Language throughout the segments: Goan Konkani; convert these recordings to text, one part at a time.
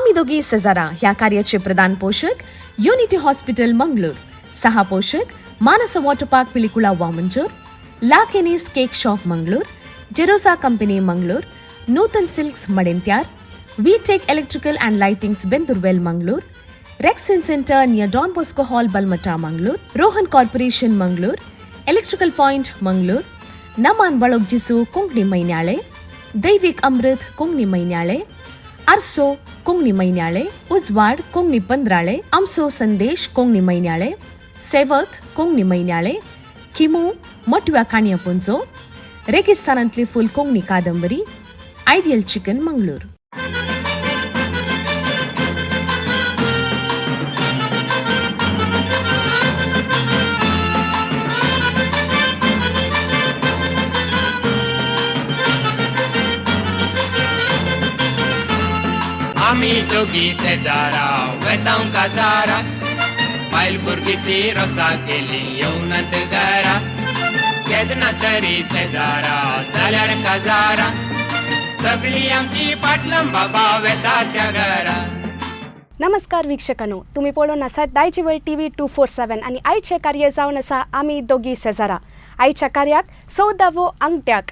आमी दोगी सेजारा ह्या कार्याचे प्रधान पोशक युनिटी हॉस्पिटल मंगळूर, सहा पोशक Manasa water park Pilikula Vamanjoor, La Kenny's cake shop Mangalore, Jerosa company Mangalore, Nutan silks Madantyar, V Tech electrical and lightings Bendoorwell Mangalore, Rexin centre near Don Bosco hall Balmatta Mangalore, Rohan corporation Mangalore, electrical point Mangalore, Naman Balogjisu Konkani Mainyale, Daivik Amrit Konkani Mainyale, Arso Konkani Mainyale, Ujwad Konkani Pandrale, Amso Sandesh Konkani Mainyale, Sevak Konkani Mainyale, Khimu Matव्या काणया पुंजो, रेगिस्तानांतली फूल कोंकणी कादंबरी, आयडियल चिकन मंगळूर. आमी दोगी शेजारा वेतांव काजारा, बायल भुरगीं ती रोसा केली येवनात घरा. केन्ना तरी शेजारा जाल्यार काजारा, सगळी आमची पाटलां बाबा वेता त्या घरा. नमस्कार वीक्षकांनो, तुम्ही पळोवन आसात दायजिवेळ टीव्ही 247 आनी आयचें कार्य जावन आसा आमी दोगी सेजारा. आयच्या कार्याक 14वो अंगट्याक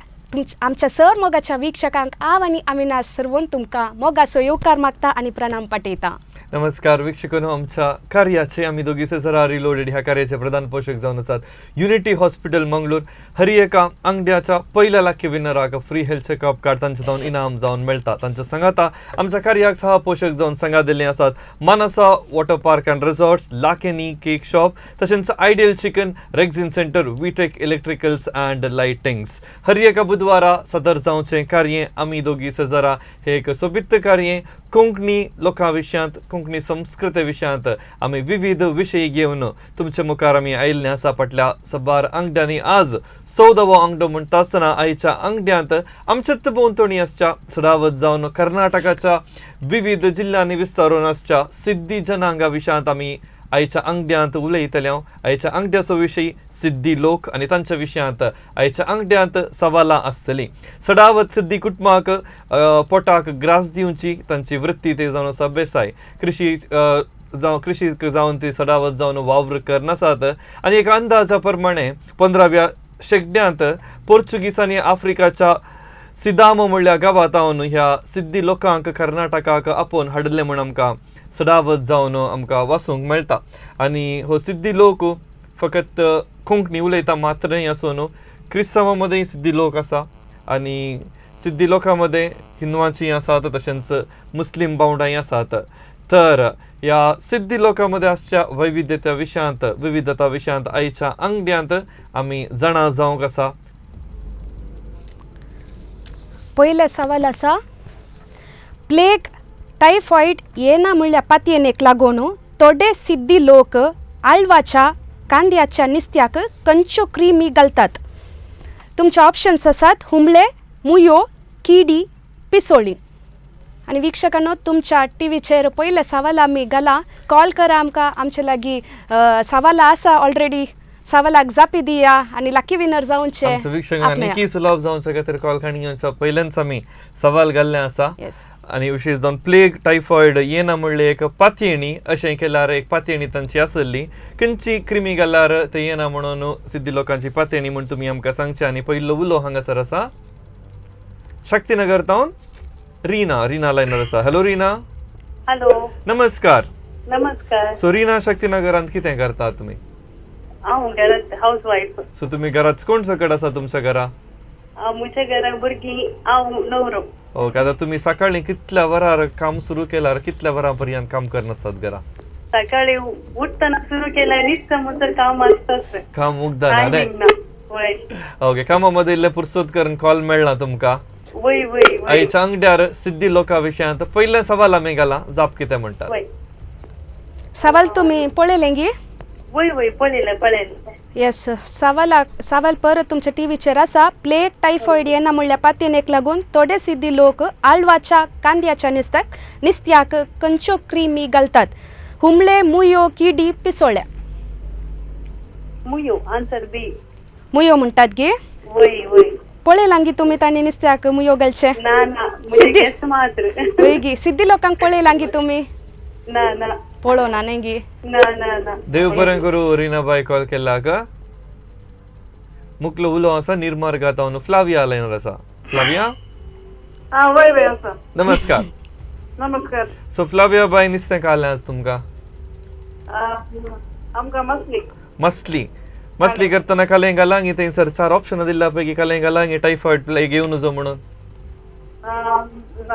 आमच्या सर मोगाच्या वीक्षकांक हांव आनी अविनाश सर्वोन तुमकां मोगाचो येवकार मागता आनी प्रणाम पाठयता. नमस्कार वीक्षकांनो, आमच्या कार्याचे आमी दोगी सेजारा रिलोडेड ह्या कार्याचे प्रधान पोशक जावन आसात युनिटी हॉस्पिटल मंगळूर. हरी एका अंगड्याच्या पहिल्या लाखी विनराक फ्री हेल्थ चेकअप कार्ड तांच्या जावन इनाम जावन मेळटा. तांच्या सांगाता आमच्या कार्याक सहा पोशक जावन सांगा दिल्ले आसात Manasa water park and resorts, Lakeni cake shop, तशेंच ideal chicken, Rexin centre, V Tech electricals and lightings. हर एका बुधवारा सदर जावचें कार्य आमी दोगी सेजारा हे एक सोबीत कार्य. कोंकणी लोकां विशयांत, कोंकणी संस्कृती विशयांत आमी विविध विशय घेवन तुमचे मुखार आमी आयिल्ले आसा फाटल्या सबार आंगड्यांनी. आज 14वो आंगडो म्हणटा आसतना आयच्या आंगड्यांत आमच्याच भोंवतणी आसच्या, चडावत जावन कर्नाटकाच्या विविध जिल्ल्यांनी विस्तारून आसच्या सिद्धी जनांगा विशयांत आमी आयच्या आंगड्यांत उलयतले. आयच्या आंगड्याचो विशय सिद्धी लोक आनी तांच्या विशयांत आयच्या आंगड्यांत सवालां आसतलीं. सडावत सिद्धी कुटुंबाक पोटाक ग्रास दिवची तांची वृत्ती ते जावन आसा बेसाय कृशी, जावं कृशी जावन ती सडावत जावन वावर करनासात. आनी एका अंदाजा प्रमाणे 15व्या शेंकड्यांत पोर्चुगीसांनी आफ्रिकाच्या सिदाम म्हणल्या गांवांत ह्या सिद्धी लोकांक कर्नाटकाक आपोवन हाडिल्लें म्हूण आमकां सडावत जावन आमकां वाचूंक मेळटा. आनी हो सिद्धी लोक फकत कोंकणी उलयता मात्र न्हय आसून क्रिस्तांवां मदें सिद्धी लोक आसा आनी सिद्धी लोकां मदें हिंदवांचीं आसात, तशेंच मुस्लीम भावंडांय आसात. तर ह्या सिद्धी लोकां मदें आसच्या वैविध्यता विशयांत, विविधता विशयांत आयच्या आंगड्यांत आमी जाणा जावंक आसा. पयलें सवाल आसा, प्लेग टायफॉयड येना म्हणल्या पातयेनेक लागून थोडे सिद्धी लोक आळवाच्या कांद्याच्या निस्त्याक कंच्यो क्रिमी घालतात. तुमचे ऑप्शन्स आसात हुमळे, मुयो, किडी, पिसोळी. आनी वीक्षकांनो, तुमच्या टीव्हीचेर पयलें सवाल आमी घाला. कॉल करा आमकां, आमचे लागीं सवालां आसा ऑलरेडी. सवालाक जापी दिया आनी लकी विनर जावचे. आमच्या वीक्षकांक निकी सुलभ जावचे खातीर कॉल काणी पयल्याच आमी सवाल घाल्लें आसा. आनी विशेश जावन प्लेग टायफॉयड येना म्हणले एक पातयेणी अशें केल्यार एक पातयेणी तांची आसली, खंयची क्रिमी घाल्यार ते येना म्हणून सिद्धी लोकांची पातयेणी म्हूण तुमी आमकां सांगचें. आनी पयलो उलो हांगासर आसा शक्तीनगर तावन रीना. रीना लायनार आसा. हॅलो रीना. हॅलो. नमस्कार. नमस्कार. सो रीना, शक्तीनगरांत कितें करता तुमी? हांव घरात हाऊस वाईफ. सो तुमी घरात कोण सकट आसा तुमच्या घरा? म्हज्या घरा भुरगीं, हांव, न्हवरो. ओके, आतां तुमी सकाळी कितल्या वरार काम सुरू केल्यार कितल्या वरां पर्यंत काम करनासतात घरा? सकाळी उठताना सुरू केल्यार न्हिदता म्हणसर काम आसताच. काम मुगदाना न्ही? टायमींग ना, वय. ओके, कामा मध्ये इल्लें पुरसत करून कॉल मेळना तुमकां. वय वय वय. आयच्या अंगड्यार सिद्धी लोकां विशयांत पयलें सवाल आमी घाला, जाप कितें म्हणटात? वय. सवाल तुमी पळयलें गी? वय वय, पळयलें पळयलें. येस, सवालाक सवाल परत तुमच्या टीव्हीचेर आसा. प्लेग टायफॉयड येना म्हणल्या पातयेनेक लागून थोडे सिद्धी लोक आळवाच्या कांद्याच्या निस्त्याक कंच्यो क्रिमी घालतात. हुमळे, मुयो, किडी, पिसोळ्या. मुयो, आन्सर बी. मुयो म्हणटात गे? वय वय. पळयलां गी तुमी तांणी नुस्त्याक मुयो घालचे? ना ना, म्हणजे सिद्धी. गेस मात्र. वय गी, सिद्धी लोकांक पळयलां गी तुमी? ना ना. पळोवना न्ही गी? ना ना ना. देव बरें करूं रीनाबाई कॉल केल्लाक. मुकलो उलो आसा निर्मार्गात हांव फ्लाविया लायनर आसा. फ्लाविया? हा, वय वय आसा. नमस्कार. नमस्कार. सो फ्लाविया बाय, नुस्तें खालें आज तुमकां? आमकां मसली. मसली. मसली करतना कालें घालां गी? थंयसर चार ऑप्शन दिल्ल्या पैकी कालें घालां गी टायफॉयड प्लेग येवन जो म्हणून?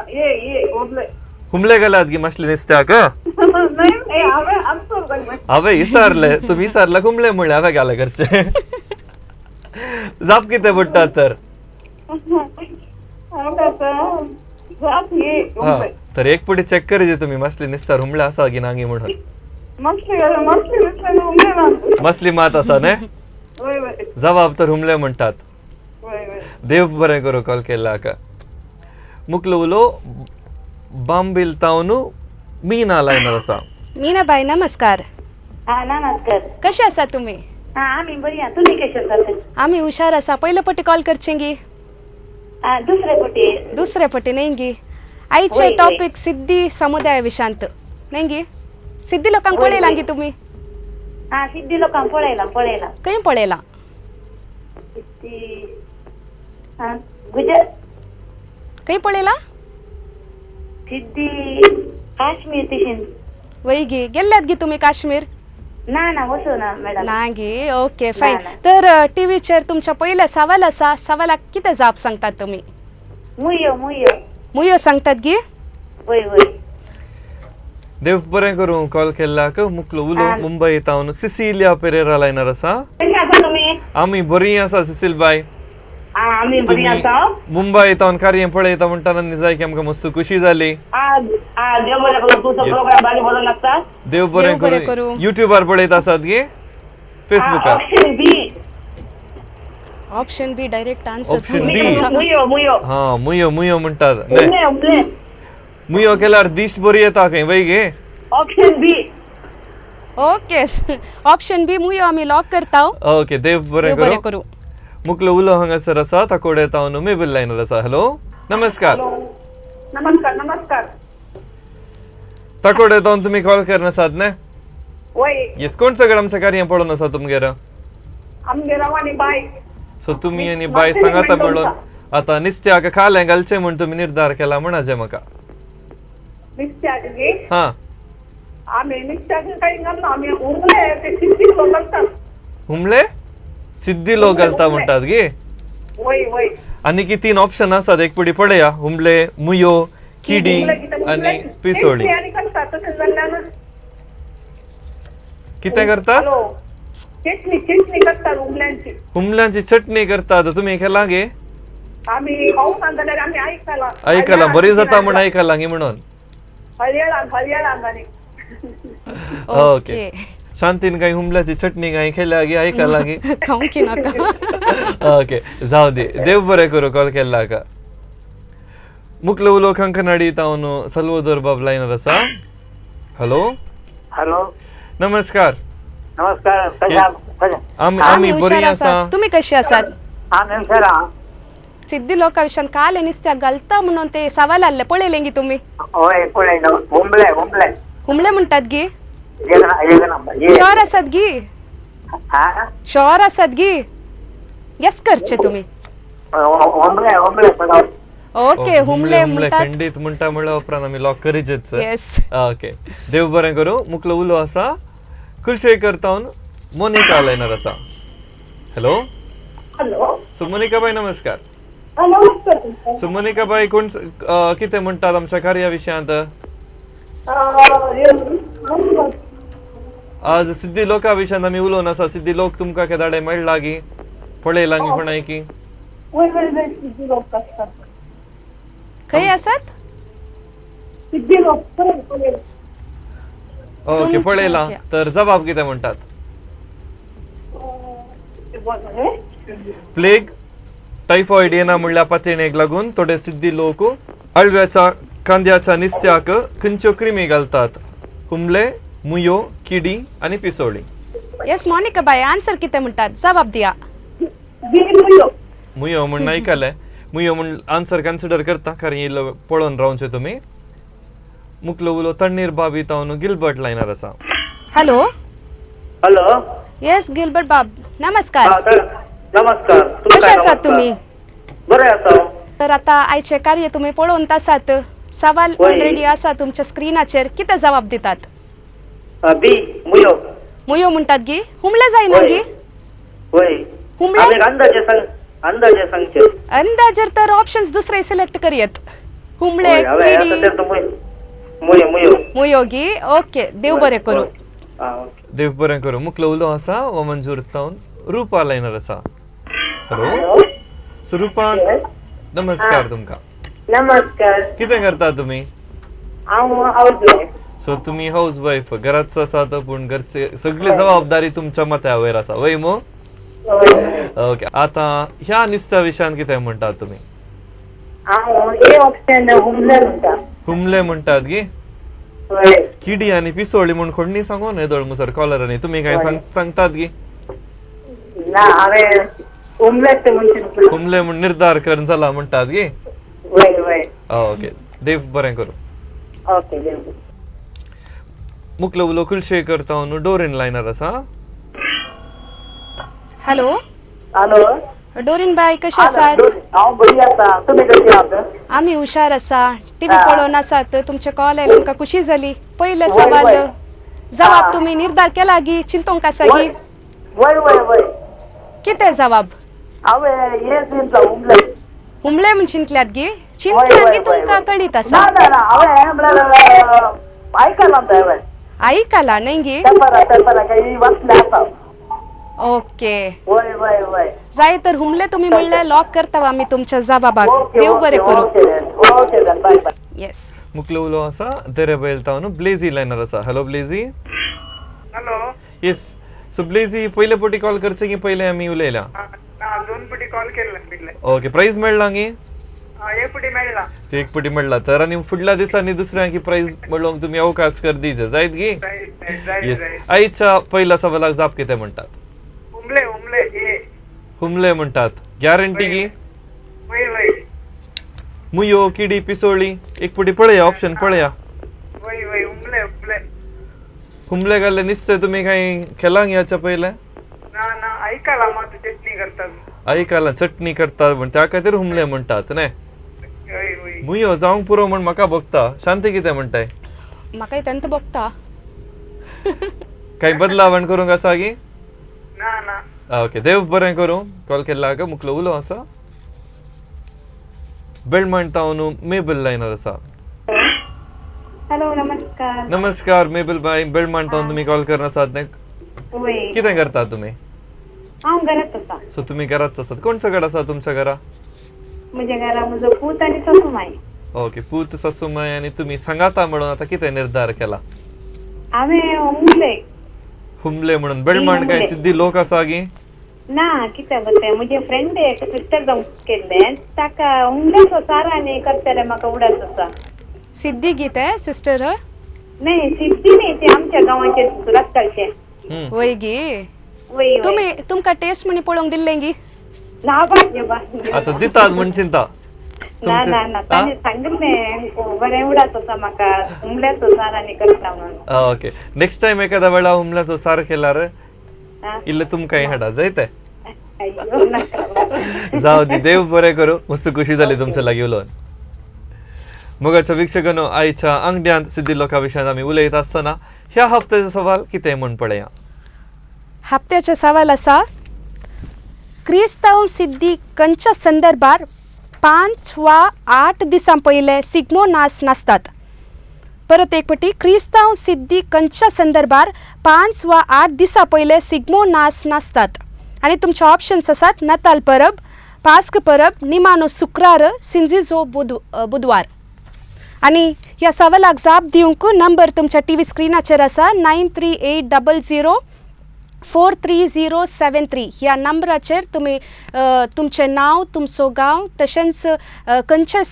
ये ये उरले. हुमले घालात गी मसली नुस्त्याक? नाही, हांवें आन्सर जाय. हांवें विचारले, तुमी विचारला हुमले म्हणले, हांवें घाला करचे. जाप कितें पडटा तर? जाप ये. हा, तर एक पुढे चेक करीजे तुम्ही मसली निस्तार हुमले आसा की नांगी म्हणून. मसली मसली नुसतें उमले ना. मसली मात आसा न्ही? वय वय. जबाब तर हुमले म्हणटात. वय वय. देव बरें करूं कॉल केल्लाक. मुकलो उलो बांबील तावन मीना लायनर आसा. मीनाबाई, नमस्कार. हा, नमस्कार. कशे आसा तुमी? हा, आम्ही बरी आहा. तुम्ही कसे आसात? आमी हुशार आसा. पयले पटी कॉल करचे गी? हा, दुसरे पटी. दुसरे पटी न्ही गी? आयचे वय, वय. टॉपीक सिद्धी समुदाया विशांत न्ही गी? सिद्धी लोकांक वय, पळयलां वय. गी तुमी? हा, सिद्धी लोकांक पळयलां पळयलां. खंय पळयलां? सिद्धी हा गुजर खंय पळयलां? सिद्धी काश्मीर तिशीन. वय गी, गेल्ल्यात गी तुमी काश्मीर? ना ना, वचू ना मॅडम. ना गी? Okay, fine. ना. तर टीव्हीचेर तुमच्या पयलें सवाल आसा. सवालाक कितें जाप सांगतात तुमी? मुयो मुयो. मुयो सांगतात गी? वय वय. देव बरें करूं कॉल केल्लाक. मुकलो उलो हा. मुंबय तावन सिसिलिया पेरेरा लायनर आसा. कशी आसा तुमी? आमी बरी आसा सिसिल बाय. हा, आमी बरी तुमी आसा. मुंबय तावन कार्य पळयता म्हणटाना निजाय की आमकां मस्त खुशी जाली. हा हा, देव बरें करूं. तुमचो Yes. Programme बारी बरो लागता. देव बरें देव बरें करूं. करूं. युट्यूबार पळयता आसात गे फेसबुकार? Option B. Option B direct answer. Option B. मुयो मुयो. हा, मुयो मुयो म्हणटात न्ही? उमले उमले. मुयो केल्यार दिश्ट बरी येता खंय वय गे? Option B. Okay, option B मुयो आमी लॉक करता. ओके, देव बरें देव बरें करूं. करूं. मुकलो उलो हांगासर आसा ताकोडे तावन मेबल लायनर आसा. हॅलो, नमस्कार. नमस्कार नमस्कार. ताकोडे तावन तुमी कॉल करनासात न्ही? वय. येस, कोण सगळं आमच्या कार्य पळोवन आसा तुमगेर? आमगेर हांव आनी बाय. सो तुमी आनी बाय सांगाता म्हणून आतां नुस्त्याक खालें घालचें म्हूण तुमी निर्धार केला म्हणाचें म्हाका. नुस्त्याक गे? हां. आमी नुस्त्याक कांय घालना, आमी उमले ते सिद्धी लोक घालतात. हुमले सिद्धी लोक घालता म्हणटात गे? वय वय. आनी की तीन ऑप्शन आसात, एक पटी पळया. हुमले, मुयो, किडी आनी पिसोळी. आनी करतात तशें जाल्ल्यान. कितें करतात? हॅलो, चटणी चटणी करतात उमल्यांची. हुमल्यांची चटणी करतात. तुमी केला गे? आमी खावना जाल्यार आमी आयकलां. आयकलां, बरी जाता म्हूण आयकलां गे म्हणून. हरयाळान हरयाळान आनी ओके, शांतीन काय हुमल्याची चटणी काय केल्या गे, आयकलां गे? खावंक की नाका? ओके, जाऊ दे. देव बरें करूं कॉल केल्ला का. मुकलो उलो कंकनाडी तावन सल्वोदोर बाब लायनर आसा. हॅलो. हॅलो. नमस्कार. नमस्कार. Yes. कशा? आमी आमी आमी हुशार बरी आसा. आसा. तुमी कशी आसात? आमी हुशार आहा. सिद्धी लोकां विशान काल नुस्त्याक घालता म्हणून ते सवाल आहले, पळयलें गी तुमी? होय, पळयलो. हुमले हुमले. हुमले म्हणटात गी? एक एक नंबर एक. शुअर आसात गी? हा. शुअर आसात गी? गेस करचे तुमी. हुमले हुमले पळय. ओके, हुमले म्हणटात. खंडीत म्हणटा म्हणल्या उपरांत आमी लॉक करीचेच. येस. ओके, देव बरें करूं. मुकलो उलो आसा कुलशेखर तावन मोनिका लायनर आसा. हॅलो. हॅलो. सो मोनिका बाय, नमस्कार. नमस्कार. सो मोनिका बाय, कोण कितें म्हणटात आमच्या कार्या विशयांत? आज सिद्धी लोका विशयांत आमी उलोवन आसा. सिद्धी लोक तुमकां केदाडे मेळ्ळा गी, पळयला गी कोणाय की? वय वय वय, सिद्धी लोक आसतात. खंय आसात? सिद्धी लोक पळय पळय. ओके. तुमचे पळयला ओके. तर जबाब कितें म्हणटात? प्लेग टायफॉयड येना म्हणल्यार पातयणेक लागून थोडे सिद्धी लोक अळव्याच्या कांद्याच्या निस्त्याक खंयच्यो क्रिमी घालतात? हुमले, मुयो, किडी आनी पिसोळी. येस, मोनिका बाय, आन्सर कितें म्हणटात? जबाब दिया. बी मुयो. मुयो म्हण आयकलें, मुयो म्हण आन्सर कन्सिडर करता कारण इल्लो पळोवन रावचे तुमी. मुकलो उलो तण्णीर बाबी तावन गिलबर्ट लायनार आसा. हॅलो. हॅलो. येस गिलबर्ट बाब, नमस्कार. नमस्कार. कशे आसात तुमी? बरें आसा. तर आता आयचे कार्य तुमी पळोवन आसात, सवाल वय. ऑलरेडी आसा तुमच्या स्क्रिनाचेर, कितें जबाब दितात? बी, मुयो. मुयो म्हणटात गी? हुमले जायना गी? वय. हुमले? अंदाजे सांग, अंदाजे सांगचे. अंदाजेर तर ऑप्शन्स दुसरे सिलेक्ट करयत. हुमले, किडी, मुयो मुयो. मुयो गी? ओके, देव बरें करूं. देव बरें करूं. मुकलो उलो आसा वामनजूर तावन रुपा लायनार आसा. हॅलो. सो रुपा, नमस्कार तुमकां. नमस्कार. कितें करता तुमी? हांव हाऊस वायफ. सो तुमी हाऊस वायफ, घराच आसात पूण घरचे सगळी जबाबदारी तुमच्या माथ्या वयर आसा, वय मू? ओके, आतां ह्या निस्त्या विशयान कितें म्हणटात तुमी? हांव ए ऑप्शन हुमले म्हणटा. हुमले म्हणटात गी? वय. किडी आनी पिसोळी म्हूण कोणी सांगो न्हय दोळ मुसर कॉलरांनी, तुमी काय सांगतात गी? ना, हांवें हुमले ते म्हणचे. हुमले म्हूण निर्धार करून जाला म्हणटात गी? वय वय. ओके, देव बरें करूं. ओके, देव. मुकलो उलो कुलशेखर तावन डोरीन लायनार आसा. हॅलो. हॅलो. डोरीन बाय, कशे आसात? हांव बरी आसा, तुमी कशी आहात? आमी हुशार आसा. टीव्ही पळोवन आसात, तुमचे कॉल आयले आमकां खुशी जाली. पयले वय, सवाल वय. जबाब तुमी निर्धार केला गी? चिंतूंक आसा गी? वय वय वय. कितें जबाब? हांवें हे चिंतला, हुमले. हुमले म्हण चिंतल्यात गी? चिंतल्यात गी तुमकां कळीत आसा? ना ना ना, हांवें म्हळ्यार आयकलां तें हांवें. आयकला न्हय गी? पेपरा पेपरा काही वाचलें आसा. ओके. वय वय वय. जाय तर हुमले तुमी म्हणले, लॉक करता आमी तुमच्या जबाबाक. ओके. देव बरें करूं. Okay okay, bye bye. Yes. मुकलो उलो आसा देरेबैल तावन ब्लेजी लायनार आसा. Hello Blazy. Hello. Yes, so Blazy, पयले पटी कॉल करचे की पयले आमी उलयल्या? ना, दोन पटी कॉल केला पिल्ले. ओके, प्रायज मेळ्ळा गी? एक पटी मेळ्ळा. सो एक पटी मेळ्ळा तर आनी फुडल्या दिसांनी दुसऱ्यांकी प्रायज मेळोवंक तुमी अवकाश कर दीजे जायत गी? जायत. येस. जायत. आयच्या पहिल्या सवालाक जाप कितें म्हणटात? हुमले हुमले ए. हुमले म्हणटात, गॅरंटी गी? वय वय. मुयो, किडी, पिसोळी, एक पटी पळया, ऑप्शन पळया. वय वय, हुमले हुमले. हुमले घाल्ले निस्ते तुमी काय केलां ह्याच्या पयले? ना ना, ऐकायला मात चटणी करतात. ऐकायला चटणी करतात म्हण त्या खातीर हुमले म्हणटात न्हय? वय वय. मुयो जावंक पुरो म्हण म्हाका भोगता. शांती कितें म्हणटाय? म्हाका तेंत भोगता. काही बदलावण करूंक आसा गी? ना ना. ओके, देव बरें करूं. कॉल केल्ला मुकलो उलो आसा बेलमाण तावन मेबल लायनार आसा. हॅलो, नमस्कार. नमस्कार मेबल बाय, बेलमाण तावन तुमी कॉल करना आसात न्हय? वय. कितें करता तुमी? हांव घरात आसा. सो तुमी घराच आसात. कोण सगळं आसा तुमच्या घरा? म्हज्या घरा म्हजो पूत आनी सासूमाय. ओके, पूत सासूमाय आनी तुमी सांगाता म्हणून आतां कितें निर्धार केला? हांवें हुमले. हुमले म्हणून. बेलमाण काय सिद्धी लोक आसा गी? ना, कितें तें म्हजे फ्रेंड एक सिस्टर जावंक केल्लें, ताका हुमल्याचो सार आनी करतलें म्हाका उडास आसा. सिद्धी गी तें सिस्टर? न्ही, सिद्धी न्ही, तें आमच्या गांवाचेर सुरतकालचें. वय गी? वय. तुमी तुमकां टेस्ट म्हणी पळोवंक दिल्लें गी? ना बाय बा. आतां दितात म्हण चिंता. ना ना ना, ताणें सांगिल्लें बरें उडास आसा म्हाका हुमल्याचो सार आनी करता म्हणून. ओके, नेक्स्ट टायम एखाद्या वेळा हुमल्याचो सार केल्यार इल्लें तुमकांय हाडा जायते. जावं दी, देव बरें करूं. मस्त खुशी जाली तुमच्या लागीं उलोवन. मोगाच्या वीक्षकांनो, आयच्या आंगड्यांत सिद्धी लोकां विशयान आमी उलयत आसतना ह्या हफ्त्याचो सवाल कितें म्हूण पळया. हप्त्याचे सवाल आसा, क्रिस्तांव सिद्धी खंयच्या संदर्भार 5 वा 8 दिसां पयले सिग्मो नाच नाचतात? परत एक पटी, क्रिस्तांव सिद्धी खंयच्या संदर्भार 5 वा 8 दिसां पयले सिग्मो नाच नाचतात? आनी तुमचे ऑप्शन्स आसात नाताल परब, पास्क परब, निमानो शुक्रार, सिंजीजो बुधवार. आनी ह्या सवालाक जाप दिवंक नंबर तुमच्या टी व्ही स्क्रिनाचेर आसा 938004 3073. ह्या नंबराचेर तुमी तुमचें नांव, तुमचो गांव, तशेंच खंयचे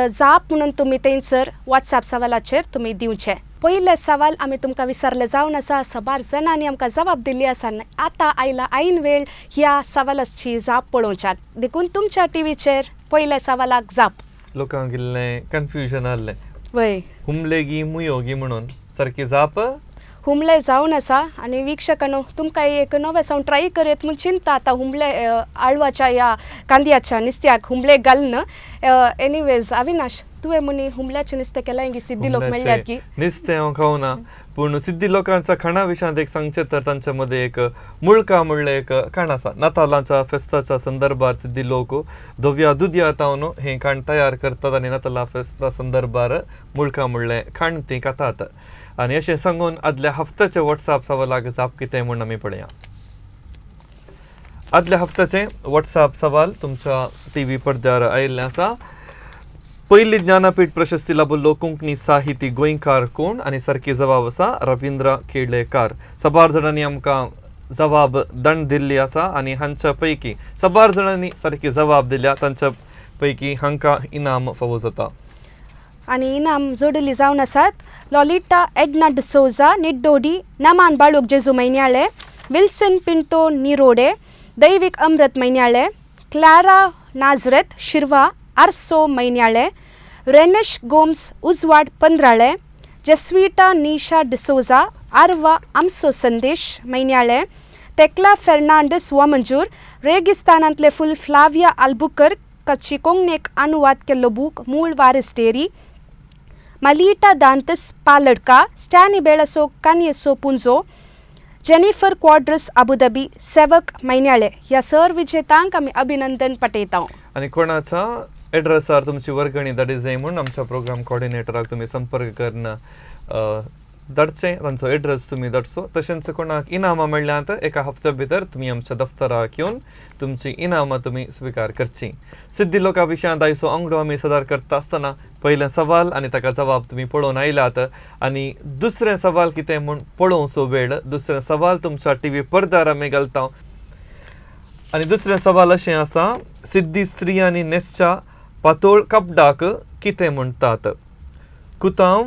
जाप म्हणून तुमी थंयसर वॉट्सएप सवालाचेर तुमी दिवचें. पयलें सवाल आमी तुमकां विचारलें जावन आसा, साबार जाणांनी आमकां जबाब दिल्ली आसा. आतां आयला ऐन वेळ ह्या सवालाची जाप पळोवच्याक, देखून तुमच्या टिवीचेर पयल्या सवालाक जाप. लोकांक इल्लें कन्फ्युजन आहलें, वय हुमलेगी मुयोगी म्हणून. सारकी जाप हुमले जावन आसा. आनी वीक्षकांनो, तुमकां एक नवें सावन ट्राय करयत म्हूण चिंता आतां हुमले आळवाच्या ह्या कांद्याच्या नुस्त्याक हुमले घालून. एनिवेज अविनाश, तुवें म्हणी हुमल्याचें नुस्तें केलां की सिद्धी लोक मेळ्ळ्यात की? नुस्तें हांव खावना, पूण सिद्धी लोकांच्या खाणा विशयांत एक सांगचें तर तांच्या मदें एक मुळका म्हणलें एक खाण आसा. नातालांच्या फेस्ताच्या संदर्भार सिद्धी लोक धव्या दुदया तावन हें खाण तयार करतात आनी नातालां फेस्ता संदर्भार मुळका म्हणलें खाण तीं खातात. आनी अशें सांगून आदल्या हफ्त्याचे वॉट्सॅप सवालाक जाप कितें म्हूण आमी पळया. आदल्या हफ्त्याचें वॉट्सॅप सवाल तुमच्या टी व्ही पडद्यार आयिल्लें आसा. पयली ज्ञानपीठ प्रशस्ती लाभिल्लो कोंकणी साहिती गोंयकार कोण? आनी सारकी जबाब आसा रविंद्र केळेकार. साबार जाणांनी आमकां जबाब दंड दिल्ली आसा आनी हांच्या पैकी साबार जाणांनी सारकी जबाब दिल्या, तांच्या पैकी हांकां इनाम फावो जाता. आनी इनाम जोडिल्ली जावन आसात लॉलिटा एडना डिसोजा निड्डोडी, नमान बाळूक जेजू मैन्याळे, विल्सन पिंटो निरोडे, दैवीक अमृत मैन्याळे, क्लारा नाजरेत शिरवा, आर्सो मैन्याळे, रेनेश गोम्स उजवाड पंद्राळे, जस्विटा निशा डिसोजा, आर्वा आमसो संदेश मैन्याळे, तेक्ला फेर्नांडस वामंजूर, रेगिस्तानांतले फुल फ्लाविया आल्बुकर कच्ची कोंगणेक अनुवाद केल्लो बूक मूळ वारिस डेरी, मलीटा दांतस पालडका, स्टॅनी बेळसो कान्येसो पुंजो, जेनिफर क्वाड्रस अबुधाबी, सेवक मैन्याळे. ह्या सर विजेतांक आमी अभिनंदन पटयता. आनी कोणाच्या एड्रेसार तुमची वर्गणी धाडी जाय म्हूण आमच्या प्रोग्राम कॉर्डिनेटराक तुमी संपर्क करून धाडचें, तांचो एड्रेस तुमी धाडचो. तशेंच कोणाक इनामां मेळ्ळ्यांत एका हफ्त्या भितर तुमी आमच्या दफ्तराक येवन तुमची इनामां तुमी स्विकार करची. सिद्धी लोकां विशयांत आयचो आंगडो आमी सदार करता आसतना पयलें सवाल आनी ताका जबाब तुमी पळोवन आयल्यात आनी दुसरें सवाल कितें म्हूण पळोवचो वेळ. दुसरें सवाल तुमच्या टी व्ही पडद्यार आमी घालता आनी दुसरें सवाल अशें आसा, सिद्धी स्त्रियांनी न्हेसच्या पातोळ कपडाक कितें म्हणटात? कुतांव,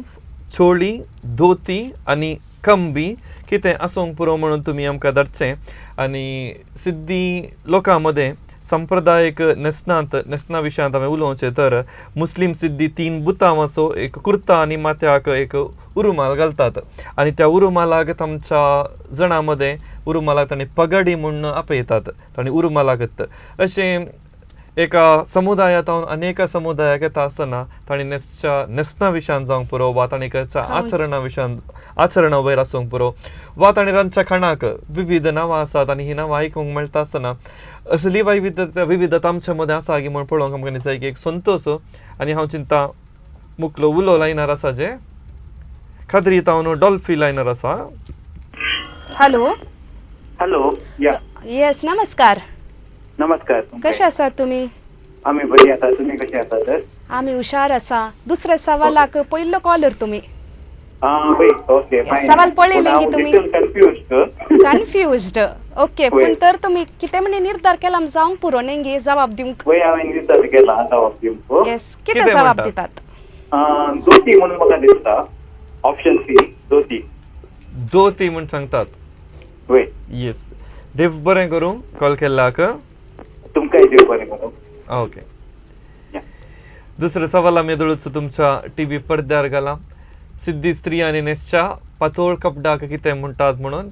चोळी, धोती आनी कंबी कितें आसूंक पुरो म्हणून तुमी आमकां धाडचें. आनी सिद्धी लोकां मदें संप्रदायीक न्हेसणांत न्हेसणा विशयांत हांवें उलोवचें तर मुस्लीम सिद्धी 3 बुतांवाचो एक कुर्ता आनी माथ्याक एक उरुमाल घालतात आनी त्या उरुमालाक तांच्या जणां मदें उरुमालाक तांणी पगडी म्हूण आपयतात, तांणी उरुमालाक. अशें एका समुदायांत अनेक समुदायाक येता आसतना तांणी न्हेसच्या न्हेसणा विशयान जावंक पुरो वा तांणी करच्या आचरणा विशयान आचरणा वयर आसूंक पुरो वा तांणी रांदच्या खाणाक विविध नांवां आसात आनी हीं नांवां आयकूंक मेळटा आसतना असली वैविध्यता विविधता आमच्या मदें आसा की म्हूण पळोवंक आमकां दिसता की एक संतोश. आनी हांव चिंता मुकलो उलो लायनार आसा जे खात्री तावन डॉल्फी लायनार आसा. हॅलो. हॅलो. या. येस, नमस्कार. नमस्कार. कशे आसात तुमी? आमी बरी आसा, तुमी कशे आसा तर? आमी हुशार आसा. दुसऱ्या सवालाक पयलो कॉलर तुमी. ओके. सवाल पळयलें की तुमी? कन्फ्युज्ड. Confused, okay. पूण तर तुमी कितें म्हणी निर्धार केला जावंक पुरो न्ही गे जबाब दिवंक? वय, हांवें निर्धार केला जबाब दिवंक. येस, कितें जबाब दितात? धोती म्हणून म्हाका दिसता, ऑप्शन सी धोती. धोती म्हूण सांगतात. वय. येस, देव बरें करूं कॉल केल्ल्याक. तुमकांय देव बरें करूं. ओके. दुसरें सवाल आमी दळूच तुमच्या टी व्ही पडद्यार घाला. सिद्धी स्त्रियांनी न्हेसच्या पातोळ कपडाक कितें म्हणटात म्हणून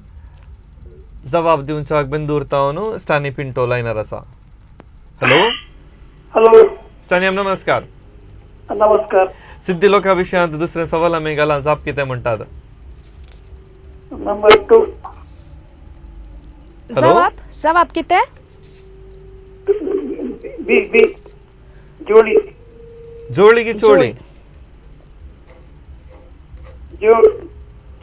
जबाब दिवच्याक बेंदूर तावन स्टानी पिंटो लायनार आसा. हॅलो. हॅलो. स्टानी, नमस्कार. नमस्कार. सिद्धी लोकां विशयांत दुसरें सवाल आमी घाला, जाप कितें म्हणटात? नंबर 2. जबाब जबाब कितें? बी बी जोडी. जोडी की चोळी?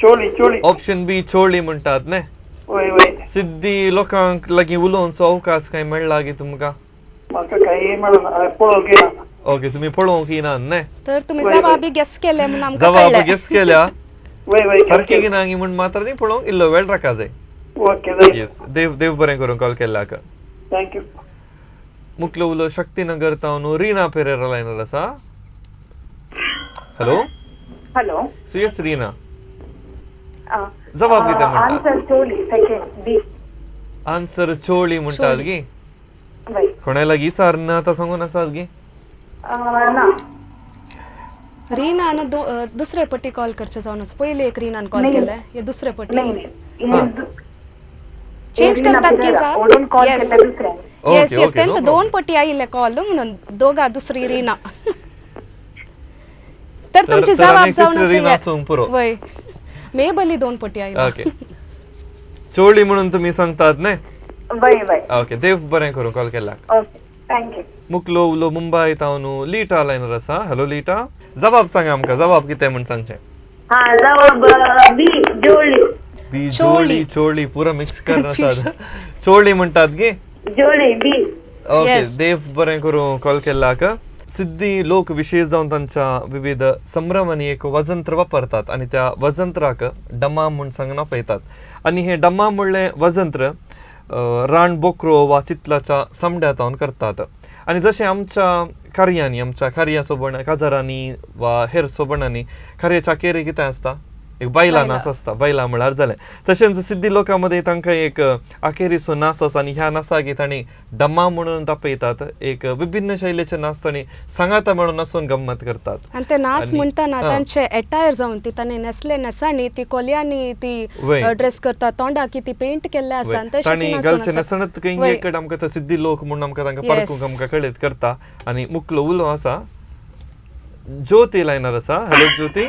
चोळी चोळी. ऑप्शन बी चोळी म्हणटात न्ही? वय वय. सिद्धी लोकांक लागीं उलोवचो अवकाश कांय मेळ्ळा की तुमकां? म्हाका कांय मेळना, पळोवंक येना. ओके, तुमी पळोवंक येना न्ही? तर तुमी जबाब गेस केले म्हणून आमकां जबाब गेस केल्या वय वय सारकी की ना म्हूण मात्र न्ही पळोवंक इल्लो वेळ राखा जाय. ओके. येस, देव देव बरें करूं कॉल केल्ल्याक. Thank you. मुकलो उलो शक्तीनगर तावन रीना पेरेरा लायनार आसा. Hello. Hello. So yes Reena. जबाब कितें म्हणटा? आन्सर चोळी, सेकंड बी. आन्सर चोळी म्हणटात गी? वय. कोणा लागीं सार ना आतां सांगून आसात गी? ना. रीनान दुसरे पट्टी कॉल करचे जावन आसा. पयली एक रीनान कॉल नाही. केले, हे दुसरे पट्टी. नाही. चेंज करतात की जाप? ओडून कॉल Yes. केले दुसऱ्या. येस ओके येस, ओके, तेंका नो. दोन पट्टी आयिल्ले कॉल म्हणून दोगा दुसरी रीना. तर तुमची तर जबाब आनी जावन तिसरी रीना आसा. आसूंक पुरो. वय, मेबली दोन पट्टी आयिल्ले. ओके, चोळी म्हणून तुमी सांगतात न्ही? वय वय. ओके, देव बरें करूं कॉल केला. Okay, thank you. मुकलो उलो मुंबय तावन लीटा लायनर आसा. हॅलो लीटा, जबाब सांगा आमकां, जबाब कितें म्हूण सांगचें? हा, जवाब बी, जोळी. बी चोळी. चोळी. चोळी पुरो मिक्स कर आसात. चोळी म्हणटात गी? जोळी बी. ओके. Yes. देव बरें करूं कॉल केल्लाक. सिद्धी लोक विशेष जावन तांच्या विविध संभ्रमांनी एक वजंत्र वापरतात आनी त्या वजंत्राक डमा म्हूण सांगून आपयतात. आनी हे डमा म्हणलें वजंत्र रान बोकरो वा चितलाच्या समड्या तावन करतात. आनी जशें आमच्या कार्यांनी, आमच्या कार्या सोबण काजारांनी वा हेर सोबणांनी कार्याच्या अखेरी कितें आसता, एक बायलां नाच आसता, बायलां म्हळ्यार जालें. तशेंच सिद्धी लोकां मदीं तांकां एक अखेरीचो नाच आसा आनी ह्या नाचाक तांणी डमा म्हणून दाखयतात. एक विभिन्न शैलीचे नाच तांणी सांगाता म्हणून नाचून गम्मत करतात. आनी ते नाच आनी- म्हणटना हा. तांचे एटायर जावन ती तांणी न्हेसले न्हेसांनी ती कोलयांनी ती वय. ड्रेस करता, तोंडाक ती पेंट केल्ले आसा आनी तशें तांणी ती नाचून घालचे आसा. न्हेसणत खंय वय. एक आमकां ते सिद्धी लोक म्हणून आमकां तांकां Yes. पारखूंक आमकां कळीत करता. आनी मुकलो उलो आसा ज्योती लायनार आसा. हॅलो ज्योती.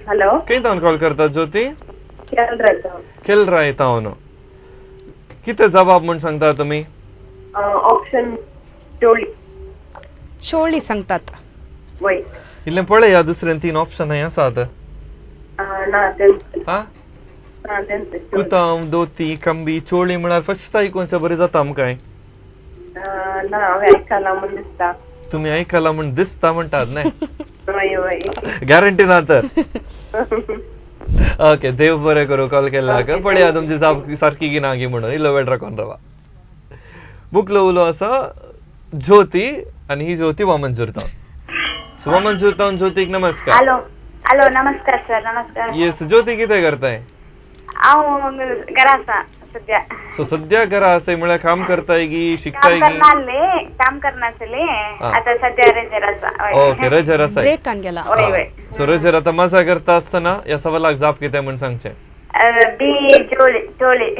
हॅलो. खंय तावन कॉल करता ज्योती? केरळाचो. केलराय तावन. कितें जबाब म्हूण सांगता तुमी? ऑप्शन चोळी. चोळी सांगतात. वय. इल्लें पळया, दुसरें तीन ऑप्शन आसात. ना, तेंच. हा. ना, तेंच. कुतांव, दोती, कंबी, चोळी म्हळ्यार फर्स्ट आयकून बरें जाता आमकां. ना, हांवें आयकलां म्हूण दिसता. तुमी आयकलां म्हूण दिसता म्हणटात न्ही? वय वय. गॅरंटी ना तर. ओके, देव बरें करूं कॉल केल्लाक. पळया तुमची जाप सारकी की ना गी म्हणून. इल्लो वेळ राखून रावा. मुकलो उलो आसा ज्योती आनी ही ज्योती वामनजूर तावन. सो वामनजूर तावन ज्योतीक नमस्कार. हॅलो हॅलो, नमस्कार सर, नमस्कार. येस ज्योती, कितें करताय? हांव घरा आसा सद्या. सो सद्या घरा आसा म्हळ्यार काम करताय की काम शिकताय की? करनासले, काम करनासले. आतां सद्या रजेर आसा. हय. ओके, रजेर आसाय. ब्रेकान गेला. वय वय. सो रजेर आतां मजा करता आसतना ह्या सवालाक जाप कितें म्हूण सांगचें? बी, चोळी चोळी.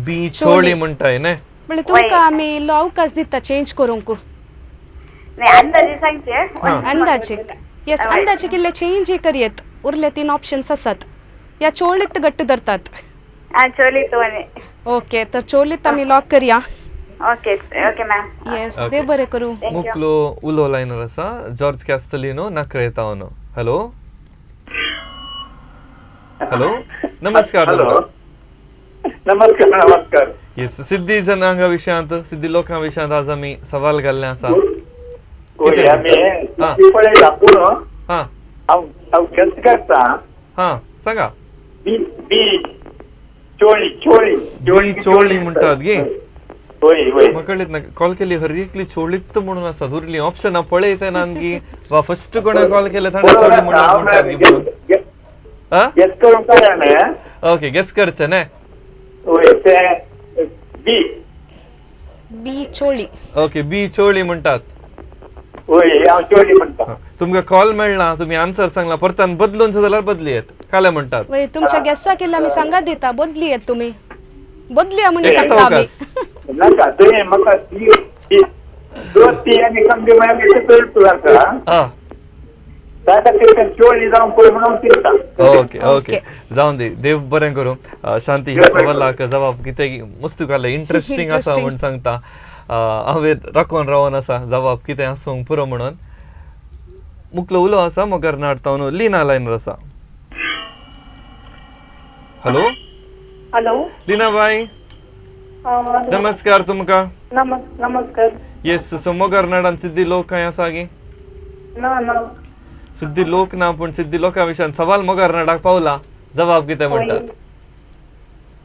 बी चोळी म्हणटाय न्ही? म्हणजे तुमकां आमी इल्लो अवकाश दिता चेंज करूंक. नाही, अंदाजे सांगचे. हा. अंदाजे, येस. अंदाजे इल्ले चेंज करयेत. उरले तीन ऑप्शन्स आसात. या चोळीत घट्ट धरतात? हा, चोळी तो. ओके, तर चोळीत आमी लॉक करया. Okay okay ma'am. Yes. Okay. देव बरें करूं. Thank you. मुकलो उलो लायनर आसा जॉर्ज कॅस्तलिनो नकरेतावन. हॅलो हॅलो, नमस्कार. हॅलो. तुमकां. नमस्कार नमस्कार. येस, सिद्धी जनांगा विशयांत, सिद्धी लोकां विशयांत आज आमी सवाल घाल्ले आसा. होय, आमी हा. पळयला पूण हा. हांव हांव गेस करता. हा, सांगा. बी बी, चोळी चोळी. बी चोळी म्हणटात गी? होय होय. म्हाका कळीत ना, कॉल केली हर एकली चोळीत म्हणून आसा. उरली ऑप्शनां पळयता ना गी वा फर्स्ट कोणा कॉल केले ताणें चोळी म्हणून म्हणटात गी म्हणून. हा. गेस करूंक कळना. ओके, गेस करचें न्ही? होय, ते बी. बी चोळी. ओके, बी चोळी म्हणटात. होय, हांव चोळी म्हणटा. तुमकां कॉल मेळना, तुमी आन्सर सांगला, परतान बदलून जाल्यार बदली येत काले म्हणटात. वय, तुमच्या गेसाक इल्लो आमी सांगात दिता, बदली येत तुमी, बदलया म्हणून ते सांगता आमी. अवकाश. नाका, ते म्हाका ती दोती आनी कमगे म्हळ्यार चड जाता. हा. त्या खातीर ते चोळी जावन पळय म्हणून चिंता. ओके ओके, जावन दी, देव बरें करूं. शांती, ह्या सवालाक जबाब कितें मस्त काडलें, इंट्रस्टींग आसा Interesting. म्हूण सांगता. हांवें राखून रावन आसा जबाब कितें आसूंक पुरो म्हणून. मुकलो उलो आसा मोगरनाड तावन लीना लायनर आसा. हॅलो. हॅलो. लीना बाय, नमस्कार तुमकां. नमस्कार. येस, सो मोगरनाडान सिद्धी लोक कांय आसा गी? ना ना. सिद्धी लोक ना, पूण सिद्धी लोकां विशयान सवाल मोगरनाडाक पावला, जबाब कितें म्हणटात?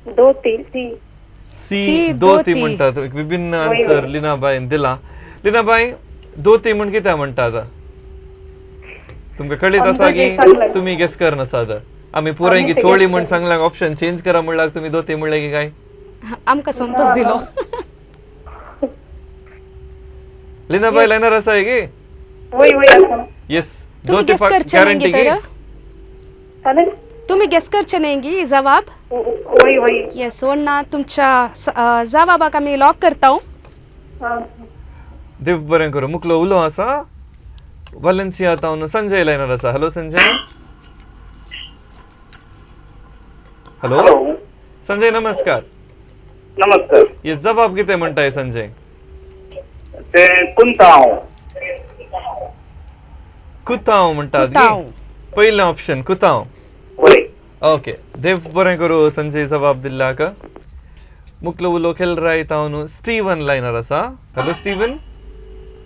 Dutee, C. C. C, Dutee Dutee. म्हणटात. एक विभिन्न वय, आन्सर वय. लिनाबायन दिला. लिनाबाय, दोती म्हण कितें म्हणटात तुमकां कळीत आसा की अंदाजे सांगलें. तुमी गेस करनासात? आमी पुराय की चोळी म्हण सांगला, ऑप्शन चेंज करा म्हणलाक तुमी दोती म्हणले की काय? आमकां संतोष दिलो. लिना बाय लायनर आसा की? वय वय आसा. येस. तुम्ही गेस करचे नाही तर? चालेल. तुम्ही गेस करचे नाही की जवाब? वय वय. येस, ना तुमच्या जवाबाक आमी लॉक करता. देव बरें करूं. मुकलो उलो आसा वालेन्सिया तावन संजय लायनर आसा. हॅलो संजय. हॅलो संजय, नमस्कार. नमस्कार. येस, जवाब कितें म्हणटाय संजय? ते कुंताव. कुताव म्हणटात. पयलें ऑप्शन कुताव. ओके, देव बरें करूं संजय जवाब दिल्ल्याक. मुकलो उलो खेलराय तावन स्टीवन लायनर आसा. Hello Steven.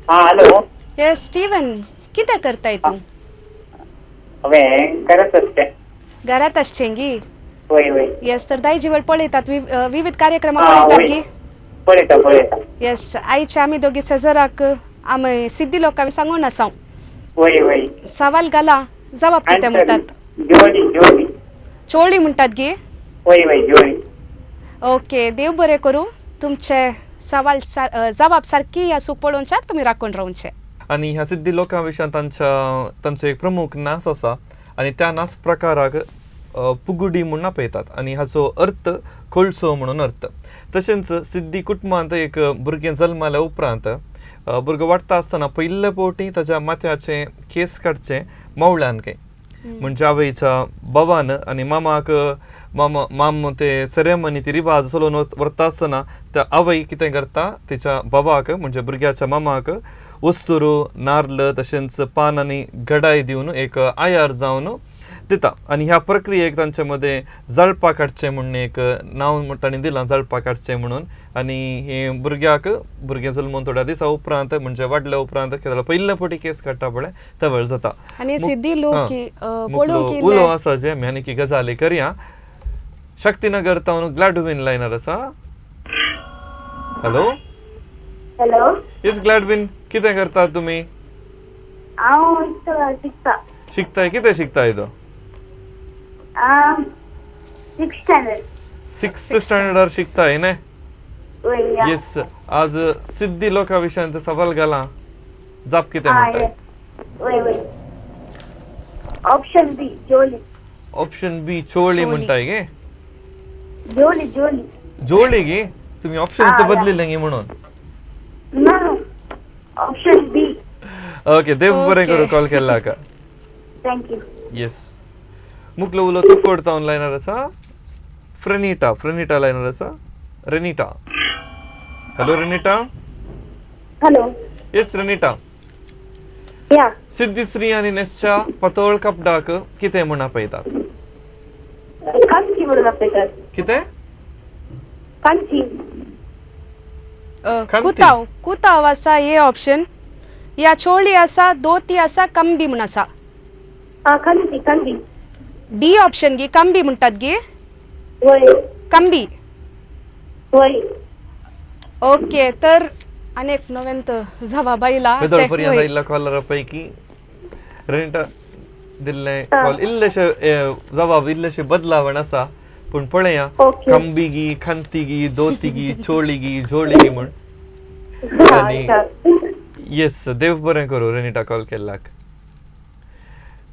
Hello. Yes Steven, कितें करताय तूं? हांवें घरांत आसचें. घरांत आसचें गी? वय वय. येस, तर दायजी वेळ पळयतात, विविध कार्यक्रमां पळयतात गी? पळयता पळयता. येस, आयचे आमी दोगी सेजराक आमी सिद्धी लोकांक सांगून आसा. वय वय. सवाल घाला, जवाब कितें म्हणटात? जोडी जोडी. चोळी म्हणटात गी? वय वय जोडी. ओके, देव बरें करूं. तुमचे सवाल जवाब सारकी आसूंक पळोवच्याक तुमी राखून रावचे. आनी ह्या सिद्धी लोकां विशयान तांचो एक प्रमुख नाच आसा आनी त्या नाच प्रकाराक पुगुडी म्हूण आपयतात आनी हाचो अर्थ कोळसो म्हणून अर्थ. तशेंच सिद्धी कुटुंबांत एक भुरगें जल्माल्या उपरांत भुरगो वाडटा आसतना पयले फावटी ताच्या माथ्याचे केस काडचे मवळ्यान काय म्हणजे आवयच्या बाबान आनी मामाक मामा माम ते सेरेमनी ती रिवाज चलोवन व्हरता आसतना त्या आवय कितें करता, तिच्या बाबाक म्हणजे भुरग्याच्या मामाक वस्तुरू नार्ल तशेंच पान आनी गडाय दिवन एक आयार जावन दिता. आनी ह्या प्रक्रियेक तांचे मदें जळपा काडचें म्हूण एक नांव तांणी दिलां, जळपा काडचें म्हणून. आनी हे भुरग्याक भुरगें जल्मून थोड्या दिसा उपरांत म्हणजे वाडल्या उपरांत पयले फावटी केस काडटा पळय त्या वेळ जाता. आनी सिद्धी लोक उलो आसा जे आमी आनी गजाली करया. शक्तीनगर तावन ग्लॅडविन लायनर आसा. हॅलो. हॅलो. येस ग्लॅडविन, कितें करतात तुमी? हांव शिकता. शिकताय? कितें शिकताय तो? Sixth standard. Sixth स्टँडर्डार शिकताय न्ही? येस, आज सिद्धी लोकां विशयांत सवाल घाला, जाप कितें म्हणटाय? ऑप्शन बी जोली. ऑप्शन बी चोळी म्हणटाय गे? जोली जोली. जोली गे? तुमी ऑप्शन तर बदलिल्लें गे म्हणून. ना, ऑप्शन बी. ओके, देव बरें करूं कॉल केल्ला का. Thank you. Yes, मुकलो उलो तुक्कोड तावन लायनर आसा फ्रेनिटा. फ्रेनिटा लायनर आसा. Renita. Hello Renita. Hello. Yes Renita. या. सिद्धी स्त्री आनी नेसच्या पातळ कपडाक कितें म्हूण आपयतात? कांची म्हणून आपयतात. कितें? कांची. कुताव. कुताव आसा हे ऑप्शन, या चोळी आसा, दोती आसा, कंबी म्हूण आसा. कांची कांबी. डी ऑप्शन गी, कंबी म्हणटात गी? वय. कंबी. वय. ओके, तर अनेक नव्यान जवाब आयला. वेदोळ पर्यंत आयिल्ल्या कॉलरा पैकी रेनिटा दिल्लें कॉल इल्लेशे जवाब इल्लेशे बदलावण आसा, पूण पळया कंबी गी, खंती गी, दोती गी, चोळी गी, जोळी गी म्हूण. आनी येस, देव बरें करूं रेनिटा कॉल केल्ल्याक.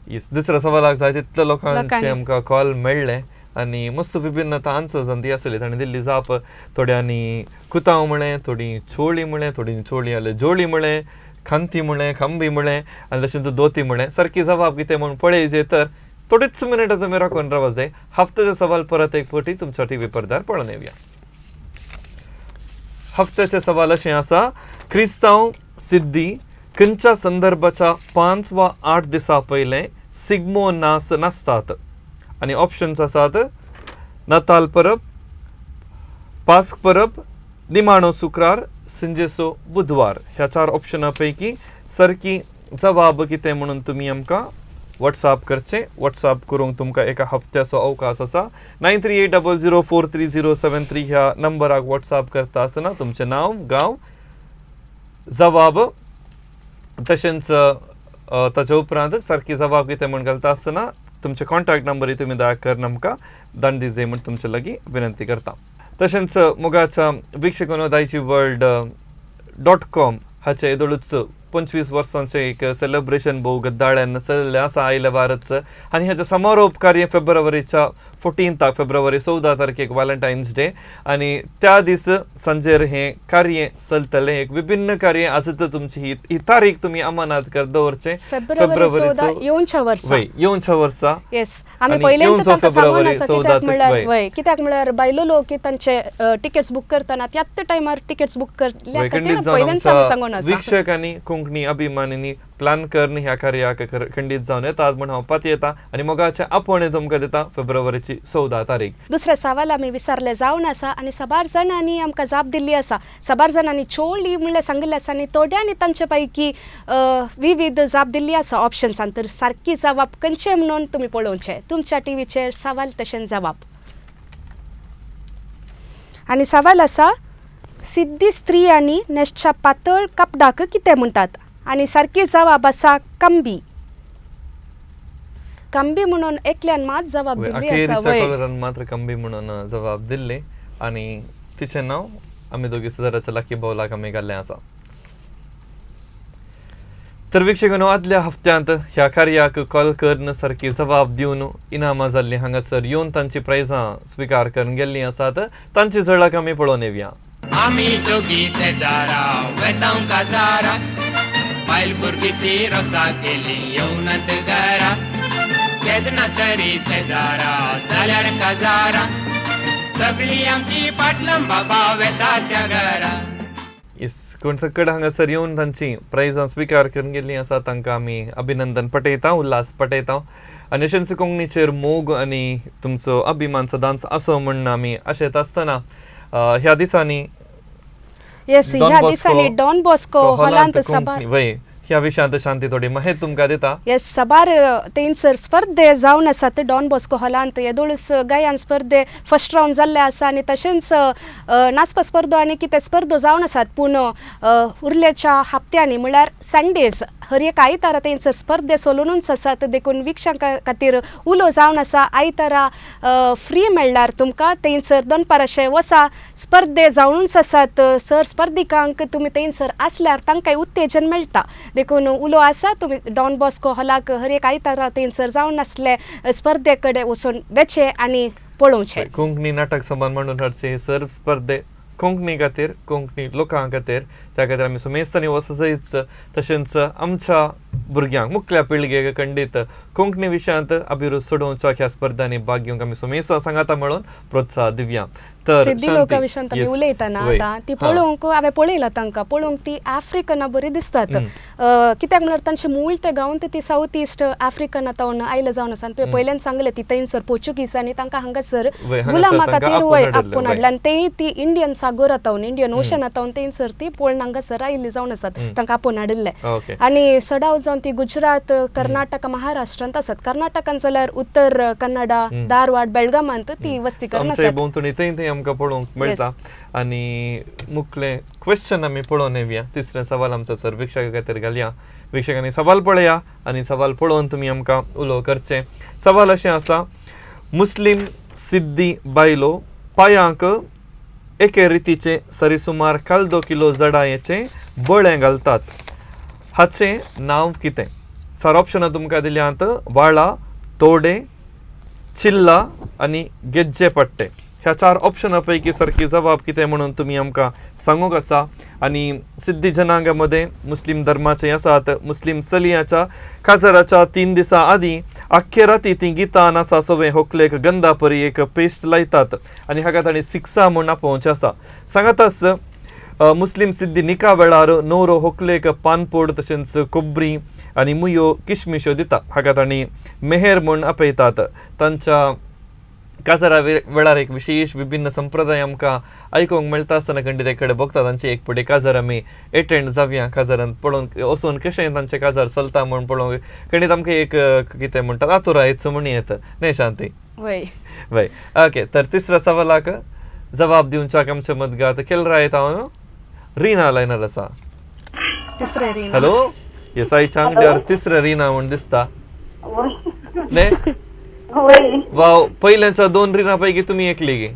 येस, दुसऱ्या सवालाक जाय तितल्या लोकांचे आमकां कॉल मेळ्ळे आनी मस्त विभिन्न आतां आन्सर्स ती आसली. ताणें दिल्ली जाप थोड्यांनी कुताव म्हळें, थोडीं चोळी म्हळें, थोडीं चोळी जाल्यार जोळी म्हळें, खांती म्हळें, खांबी म्हळें आनी तशेंच दोती म्हळें. सारकी जवाब कितें म्हूण पळय तर थोडीच मिनटां तुमी राखून रावपाक जाय. हफ्त्याचो सवाल परत एक फावटी तुमच्या टीव्ही पडद्यार पळोवन येवया. हफ्त्याचें सवाल अशें आसा, क्रिस्तांव सिद्धी खंयच्या संदर्भाच्या 5 वा 8 दिसां पयलें सिग्मो नाच नाचतात? आनी ऑप्शन्स आसात नाताल परब, पास्क परब, निमाणो शुक्रार, सिंजेसो बुधवार. ह्या 4 ऑप्शनां पैकी सारकी जवाब कितें म्हणून तुमी आमकां व्हॉट्सअप करचें. व्हॉट्सअप करूंक तुमकां एका हफ्त्याचो अवकाश आसा. 9380043073 ह्या नंबराक व्हॉट्सअप करता आसतना तुमचें नांव, गांव, जवाब तशेंच ताच्या उपरांत सारकी जवाब कितें म्हूण घालता आसतना तुमचे कॉन्टॅक्ट नंबर तुमी दया करून आमकां दान दी जाय म्हूण तुमचे लागीं विनंती करता. तशेंच मोगाच्या वीक्षकांनो, दायजी वर्ल्ड डॉट कॉम हाचे येदोळूच 25 वर्सांचें एक सेलिब्रेशन भोव गद्दाळ्यान चल्लें आसा आयल्या वारच आनी हाचें समारोप कार्य फेब्रुवारीच्या 14 फेब्रुवारी 14 तारखेक व्हॅलेंटायन्स डे आनी त्या दीस सांजेर हें कार्य चलतलें. एक विभिन्न कार्य आसा. तुमची ही तारीख तुमी अमानात कर दवरचें, फेब्रुवारी 14 येवच्या वर्सा, येवच्या वर्सा. येस, आमी पयल्यांत तांकां सांगून आसा, कित्याक म्हणल्यार वय, कित्याक म्हणल्यार बायलो लोक की तांचे टिकेट्स बूक करतना त्याच टायमार टिकेट्स बूक करल्या खातीर पयल्यांत आमी सांगून आसा. वीक्षक आनी कोंकणी अभिमानिनी प्लान करून ह्या कार्याक खंडीत जावन येतात म्हूण हांव पातयेता आनी मोगाचें आपोवणें तुमकां दिता फेब्रुवारीची 14 तारीख. दुसरें सवाल आमी विचारलें जावन आसा आनी साबार जाणांनी आमकां जाप दिल्ली आसा. साबार जाणांनी चोळी म्हणल्यार सांगिल्लें आसा आनी थोड्यांनी तांचे पैकी विविध जाप दिल्ली आसा ऑप्शन्सान. तर सारकी जवाब खंयचे म्हणून तुमी पळोवचें तुमच्या टिवीचेर सवाल तशेंच जवाब. आनी सवाल आसा, सिद्धी स्त्रियांनी न्हेसच्या पातळ कपडाक कितें म्हणटात? आनी सारकी जवाब आसा कंबी. कंबी म्हणून एकल्यान मात जवाब दिल्ली आसा. कलरान मात्र कंबी म्हणून जवाब दिल्ली आनी तिचें नांव आमी दोगी सुदाराच्या लाकी बावलाक आमी घाल्लें आसा. तर वीक्षकांनो, आदल्या हप्त्यांत ह्या कार्याक कॉल करून सारकी जबाब दिवन इनामां जाल्लीं हांगासर येवन तांची प्रायजां स्विकार करून गेल्लीं आसात. तांची झळक आमी पळोवन येवया. आमी दोगी शेजारा वेतांव काजारा, बायल भुरगीं ती रोसा केली येवनात घरा, केन्ना तरी शेजारा जाल्यार काजारा, सगळी आमची पाटलां बाबा वेता त्या घरा. येस, कोण सकड हांगासर येवन तांची प्रायजां स्विकार करून गेल्लीं आसा तांकां आमी अभिनंदन पटयता, उल्हास पटयता आनी अशेंच कोंकणीचेर मोग आनी तुमचो अभिमान सदांच आसो म्हूण आमी आशेत आसतना ह्या दिसांनी, येस, ह्या दिसांनी डॉन बॉस्को हॉलांत सभार वय ह्या विशयांत शांती थोडी माहिती तुमकां दिता. येस, साबार थंयसर स्पर्धे जावन आसात डॉन बॉस्को हॉलांत. येदोळूच गायन स्पर्धे फर्स्ट रावंड जाल्ले आसा आनी तशेंच नाचपा स्पर्धो आनी कितें स्पर्धो जावन आसात. पूण उरल्याच्या हप्त्यांनी म्हणल्यार संडेज हर एक आयतारा थंयसर स्पर्धे चलुनूच आसात. देखून वीक्षकां खातीर उलो जावन आसा, आयतारा फ्री मेळ्ळ्यार तुमकां थंयसर दनपार अशें वचा, स्पर्धे जावनूच आसात. सर स्पर्धिकांक तुमी थंयसर आसल्यार तांकां उत्तेजन मेळटा. देखून उलो आसा, तुमी डॉन बॉस्को हॉलाक हर एक आयतारा थंयसर जावन नासले स्पर्धे कडेन वचून वेचे आनी पळोवचें. कोंकणी नाटक सभा मांडून हाडचे सर्व स्पर्धे कोंकणी खातीर, कोंकणी लोकां खातीर, त्या खातीर आमी समेस्तांनी वचजायच. तशेंच आमच्या भुरग्यांक मुखल्या पिळगेक खंडीत कोंकणी विशयांत अभिरूच सोडोवच्या ह्या स्पर्धांनी भाग घेवंक आमी समेस्तां सांगाता म्हणून प्रोत्साह दिवया. तर सिद्धी लोकां विशयांत आमी उलयतना आतां ती पळोवंक हांवें पळयला, तांकां पळोवंक ती आफ्रिकना बरी दिसतात. कित्याक म्हणल्यार तांचे मूळ ते गांवांत ती सावथ इस्ट आफ्रिकना तावन आयले जावन आसा. आनी तुवें पयल्यान सांगलें ती थंयसर पोर्चुगीजांनी तांकां हांगासर गुलामा खातीर वय आपोवन हाडले आनी तेय ती इंडियन सागोरा तावन, इंडियन ओशना तावन थंयसर ती पळोवन हांगासर आयिल्ली जावन आसात, तांकां आपोवन हाडिल्ले. आनी सडाव जावन ती गुजरात, कर्नाटक, महाराष्ट्रांत आसात. कर्नाटकान जाल्यार उत्तर कन्नडा, धारवाड, बेळगामांत ती वस्ती करून आसात. आमकां पळोवंक मेळटा. आनी मुखलें क्वेश्चन आमी पळोवन येवया. तिसरें सवाल आमचो सर वीक्षकां खातीर घालया. वीक्षकांनी सवाल पळया आनी सवाल पळोवन तुमी आमकां उलो करचें. सवाल अशें आसा, मुस्लीम सिद्धी बायलो पांयांक एके रितीचे सरी सुमार 2.25 किलो जडायेचें बळें घालतात, हाचें नांव कितें? चार ऑप्शनां तुमकां दिल्यांत, वाळा, तोडे, चिल्ला आनी गेज्जे पट्टे. ह्या चार ऑप्शना पैकी सारकी जबाब कितें म्हणून तुमी आमकां सांगूंक आसा. आनी सिद्धी जनांगा मदें मुस्लीम धर्माचे आसात. मुस्लीम चलयांच्या काजाराच्या 3 दिसां आदीं आख्खे राती तीं गितां नाचा सवें होकलेक गंधा परी एक पेस्ट लायतात आनी हाका तांणी सिक्सा म्हूण आपोवचें आसा. सांगाताच मुस्लीम सिद्धी निका वेळार न्हवरो होकलेक पानपोड तशेंच कोबरी आनी मुयो किशमिश्यो दिता, हाका तांणी मेहेर म्हूण आपयतात. तांच्या काजारा वेळार एक विशेश विभिन्न संप्रदाय आमकां आयकूंक मेळटा आसतना खंडीत एक कडेन भोगता. तांची एक फुडें काजार आमी एटेंड जावया, काजारांत पळोवंक वचून कशें तांचें काजार चलता म्हूण पळोवंक खंडीत आमकां एक कितें म्हणटात आतुरायच म्हण येता न्ही शांती? वय वय. ओके, तर तिसऱ्या सवालाक जबाब दिवच्याक आमच्या मदगात केलरायत हांव रीना लायनर आसा. तिसरें रीना. हॅलो, येस, आयच्या आंगड्यार तिसरें रीना म्हूण दिसता न्ही? वय. वाव, पहिल्यांचा दोन रिना पैकी तुम्ही एकली गे?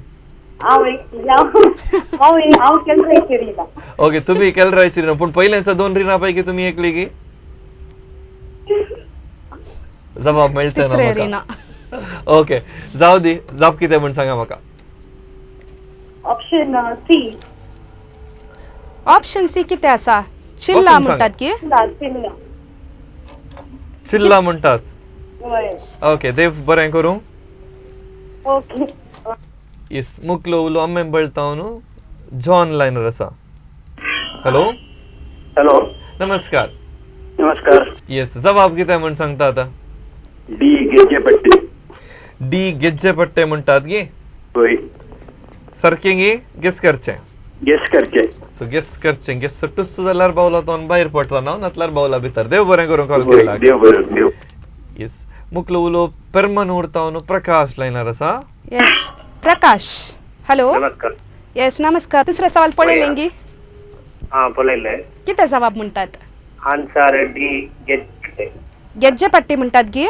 हांव हांव हांव केन्ना रिना. ओके, तुम्ही केलरायची रिना, पण पहिल्यांचा दोन रिना पैकी तुम्ही एकली गे? जबाब मेळता ना तिसरे म्हाका. रिना. ओके, जाऊ दी, जाप कितें म्हण सांगा म्हाका. Option C. ऑप्शन सी कितें आसा? चिल्ला बसून म्हणटात की? चिल्ला चिल्ला. चिल्ला म्हणटात. वय. ओके, देव बरें करूं. ओके. येस, मुकलो उलो आम्ही बळता न्हू जॉन लायनर आसा. हॅलो. हॅलो. नमस्कार. नमस्कार. येस, जबाब कितें म्हण सांगता आता? डी गेजेपट्टी. डी गेज्जे पट्टे म्हणटात गे? वय. सारकें गे? गेस करचें? गेस करचे. सो गेस करचें. गेस टुस्स जाल्यार बावला तो भायर पडटा ना, नातल्यार बावला भितर. देव बरें करूं कॉल केला. देव बरें देव. येस, मुकलो उलो पेरमन उरता न्हू प्रकाश लायनर आसा. येस, प्रकाश, हॅलो. नमस्कार. येस, नमस्कार. तिसरा सवाल पळयलें गी? हा, पळयलें. कितें जबाब म्हणटात? आन्सर डी गेजे. गेज्जे पट्टी म्हणटात गी?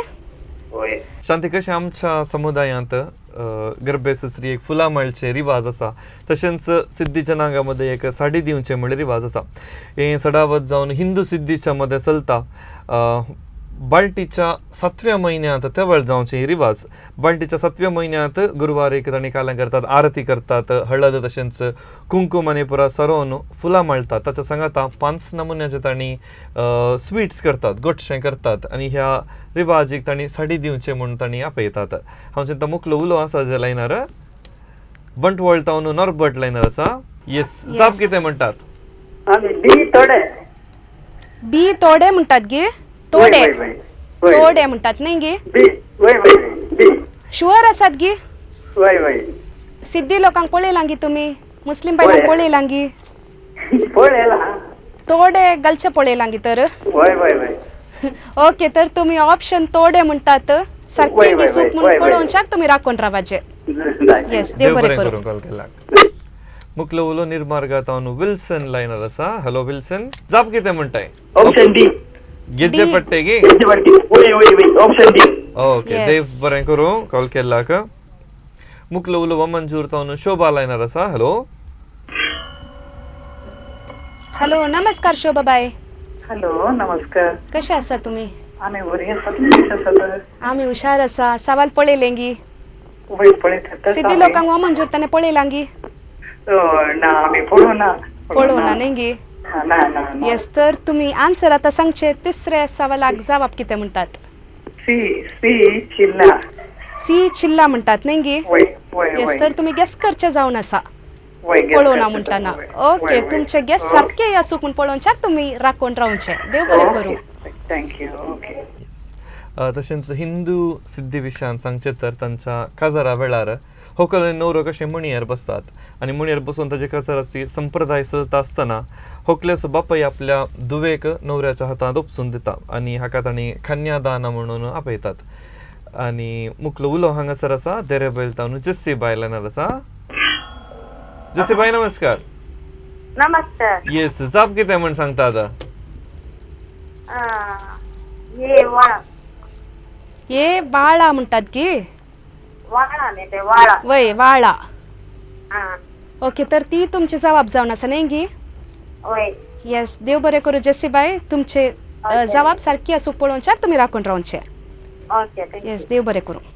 वय. शांती, कशें आमच्या समुदायांत गरबे ससरी एक फुलां माळचे रिवाज आसा, तशेंच सिद्धी जनांगामध्ये एक साडी दिवचे म्हणल्यार रिवाज आसा. हें सडावत जावन हिंदू सिद्धीच्या मदें चलता. बाळटीच्या सातव्या म्हयन्यांत तेवळ जावचे ही रिवाज. बाळटीच्या सातव्या म्हयन्यांत गुरवार एक तांणी काल्यां करतात, आरती करतात, हळद तशेंच कुंकूम आनी पुरा सरोवन फुलां माळटात. ताच्या सांगाता 5 नमुन्याचे तांणी स्वीट्स करतात, गोडशें करतात आनी ह्या रिवाजीक तांणी साडी दिवचे म्हूण तांणी आपयतात. हांव चिंता मुकलो उलो आसा जे लायनार बंटवळ तावन नॉर्बर्ट लायनार आसा. येस, जाप कितें म्हणटात? आमी डी तोडे. बी तोडे म्हणटात गे? तोडे तोडे म्हणटात न्ही गे? बी वय वय बी. शुअर आसात गी? वय वय. सिद्धी लोकांक पळयलां गी तुमी? मुस्लीम बायलांक पळयलां गी? पळयलां. तोडे घालचे पळयलां गी तर? वय वय वय. ओके, तर तुमी ऑप्शन तोडे म्हणटात सारकें गी चूक म्हूण पळोवच्याक तुमी राखून रावाचें. येस, देव बरें करूं. कॉल केला. मुकलो उलो निर्मार्गात विल्सन लायनर आसा. हॅलो विल्सन, जाप कितें म्हणटाय? Option D. गेज्जे पट्टे गे? गेजेपट्टी. वय वय वय, ऑप्शन डी. ओके, देव बरें करूं कॉल केलाक. मुकलो उलो वमंजूर तावन शोभा लायनर आसा. हॅलो. हॅलो, नमस्कार शोभाबाई. हॅलो, नमस्कार. कशे आसा तुमी? आमी बरी आसा, तुमी कशे आसात? आमी हुशार आसा. सवाल पळयलें गी? वय पळयतात. सिद्धी लोकांक वमंजूर ताणें पळयलां गी? ना, आमी पळोवना. पळोवना न्ही गी? ना ना. येस, तर तुमी आन्सर आतां सांगचे. तिसऱ्या सवालाक जबाब कितें म्हणटात? सी सी चिल्ला. सी चिल्ला म्हणटात न्ही गी? वय वय. येस, तर तुमी गेस करचे जावन आसा पळोवना म्हणटाना. ओके, तुमचे गेस सारके आसूंक म्हूण पळोवच्याक तुमी राखून रावचे. देव बरें करूं. Thank you. Okay. तशेंच हिंदू सिद्धी विशयान सांगचें तर तांच्या काजारा वेळार होकल आनी न्हवरो कशें मणयेर बसतात आनी मणयेर बसून ताजे काजाराची संप्रदाय चलता आसतना होकलेचो बापूय आपल्या धुवेक न्हवऱ्याच्या हातांत उपसून दिता आनी हाका तांणी कन्यादान म्हणून आपयतात. आनी मुकलो उलो हांगासर आसा देरेबैल तावन जस्सी बाय लायनार आसा. जस्सी बाय, नमस्कार. नमस्कार. येस, जाप कितें म्हण सांगता आतां? ये वाळा. ये वाळा म्हणटात की? वाळा न्ही ते वाळा. वय वाळा. ओके, तर ती तुमची जबाब जावन आसा न्ही गी? वय. येस, देव बरें करूं जस्सी बाय. तुमचे जबाब सारकी आसूंक पळोवच्याक तुमी राखून रावचे. ओके. येस, देव बरें करूं.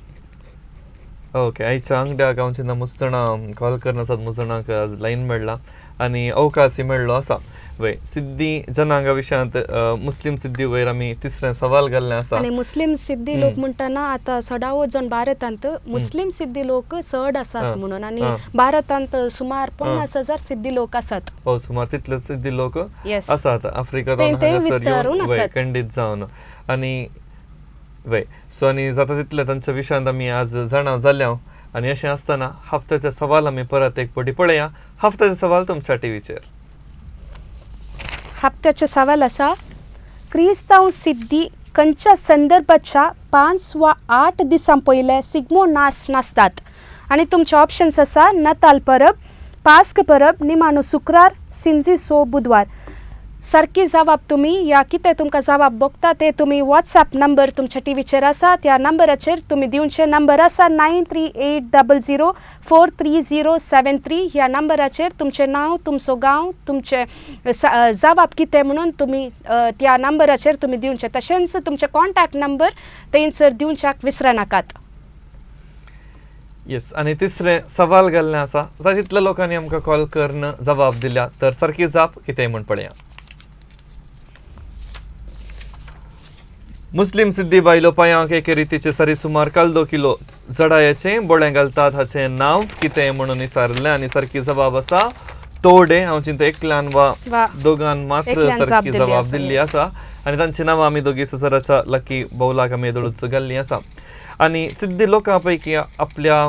ओके, आयच्या आंगड्याक हांव चिंता मुसणां कॉल करनासात, मुसणांक लायन मेळ्ळा आनी अवकाशय मेळ्ळो आसा. वय सिद्धी जनांगा विशयांत मुस्लीम सिद्धी वयर आमी तिसरें सवाल घाल्लें आसा. आनी मुस्लीम सिद्धी लोक म्हणटना आतां सडावत जावन भारतांत मुस्लीम सिद्धी लोक चड आसात म्हणून, आनी भारतांत सुमार 50,000 सिद्धी लोक आसात. हो, सुमार तितले सिद्धी लोक आसात. आफ्रिका खंडीत जावन आनी वय सो आनी जाता तितले तांच्या विशयांत आमी आज जाणा जाल्या. आनी अशें आसतना हफ्त्याचे सवाल आमी परत एक फावटी पळया. हफ्त्याचे सवाल तुमच्या टीव्हीचेर. हप्त्याचे सवाल आसा, क्रिस्तांव सिद्धी खंयच्या संदर्भाच्या 5 वा 8 दिसां पयले सिग्मो नाच नाचतात? आनी तुमचे ऑप्शन्स आसा नताल परब, पास्क परब, निमाणो शुक्रार, सिंजी सो बुधवार. सारकी जबाब तुमी या कितें तुमकां जबाब भोगता ते तुमी वॉट्सएप नंबर तुमच्या टीव्हीचेर आसा त्या नंबराचेर तुमी दिवचे. नंबर आसा 9380043073. ह्या नंबराचेर तुमचें नांव, तुमचो गांव, तुमचें जबाब कितें म्हणून तुमी त्या नंबराचेर तुमी दिवचे. तशेंच तुमचे कॉन्टॅक्ट नंबर थंयसर दिवच्याक विसरनाकात. येस, आनी तिसरें सवाल घाल्लें आसा, जाय तितल्या लोकांनी आमकां कॉल करून जबाब दिल्या. तर सारकी जाप कितें म्हूण पळया. मुस्लीम सिद्धी बायलो पांयांक एके रितीचे सरी सुमार कालदो किलो जडायेचें बोळें घालतात, हाचें नांव कितें म्हणून विचारलें आनी सारकी जबाब आसा तोडे. हांव चिंता एकल्यान वा दोगान मात्र सारकी जबाब दिल्ली आसा आनी तांची नांवां आमी दोगी ससराच्या लकी बौलाक आमी येदोळूच घाल्लीं आसा. आनी सिद्धी लोकां पैकी आपल्या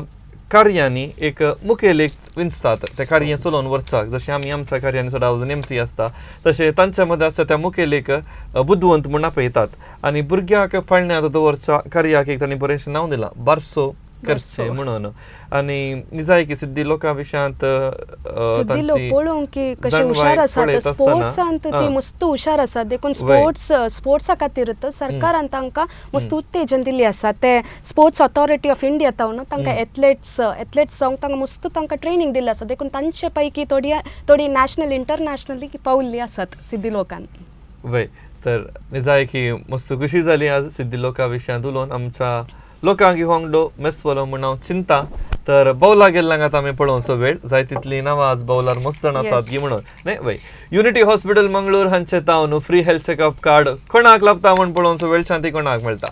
कार्यांनी एक मुखेल एक विंचतात ते कार्य चलोवन व्हरचाक. जशें आमी आमच्या कार्यांनी चड हांव एम सी आसता, तशें तांच्या मदें आसता त्या मुखेल एक बुदवंत म्हूण आपयतात. आनी भुरग्याक पाळण्यांत दवरच्या कार्याक एक तांणी बरेंशें नांव दिलां, बारसो करचें म्हणून. आनी निजायकी सिद्धी लोकां विशयांत सिद्धी लोक पळोवंक की कशे हुशार आसात स्पोर्ट्सांत, ती मस्त हुशार आसात. देखून स्पोर्ट्सा खातीर सरकारान तांकां मस्त उत्तेजन दिल्ली आसा. ते स्पोर्ट्स ऑथॉरिटी ऑफ इंडिया तावन तांकां एथलेट्स जावंक तांकां मस्त तांकां ट्रेनींग दिल्लें आसा. देखून तांचे पैकी थोडी थोडी नॅशनल इंटरनॅशनली पावल्ली आसात सिद्धी लोकांनी. वय, तर निजायकी मस्त खुशी जाली आज सिद्धी लोकां विशयांत उलोवन. आमच्या लोकांक वांगडो मेसवलो म्हूण हांव चिंता. तर बौला गेल्ल्यांक आतां आमी पळोवचो वेळ, जाय तितली नांवां आज बौलार मस्त जाण आसात गी म्हणून न्ही. वय, युनिटी हॉस्पिटल मंगळूर हांचे तावन फ्री हेल्थ चॅकअप कार्ड कोणाक लाभता म्हूण पळोवचो वेळ. शांती, कोणाक मेळटा?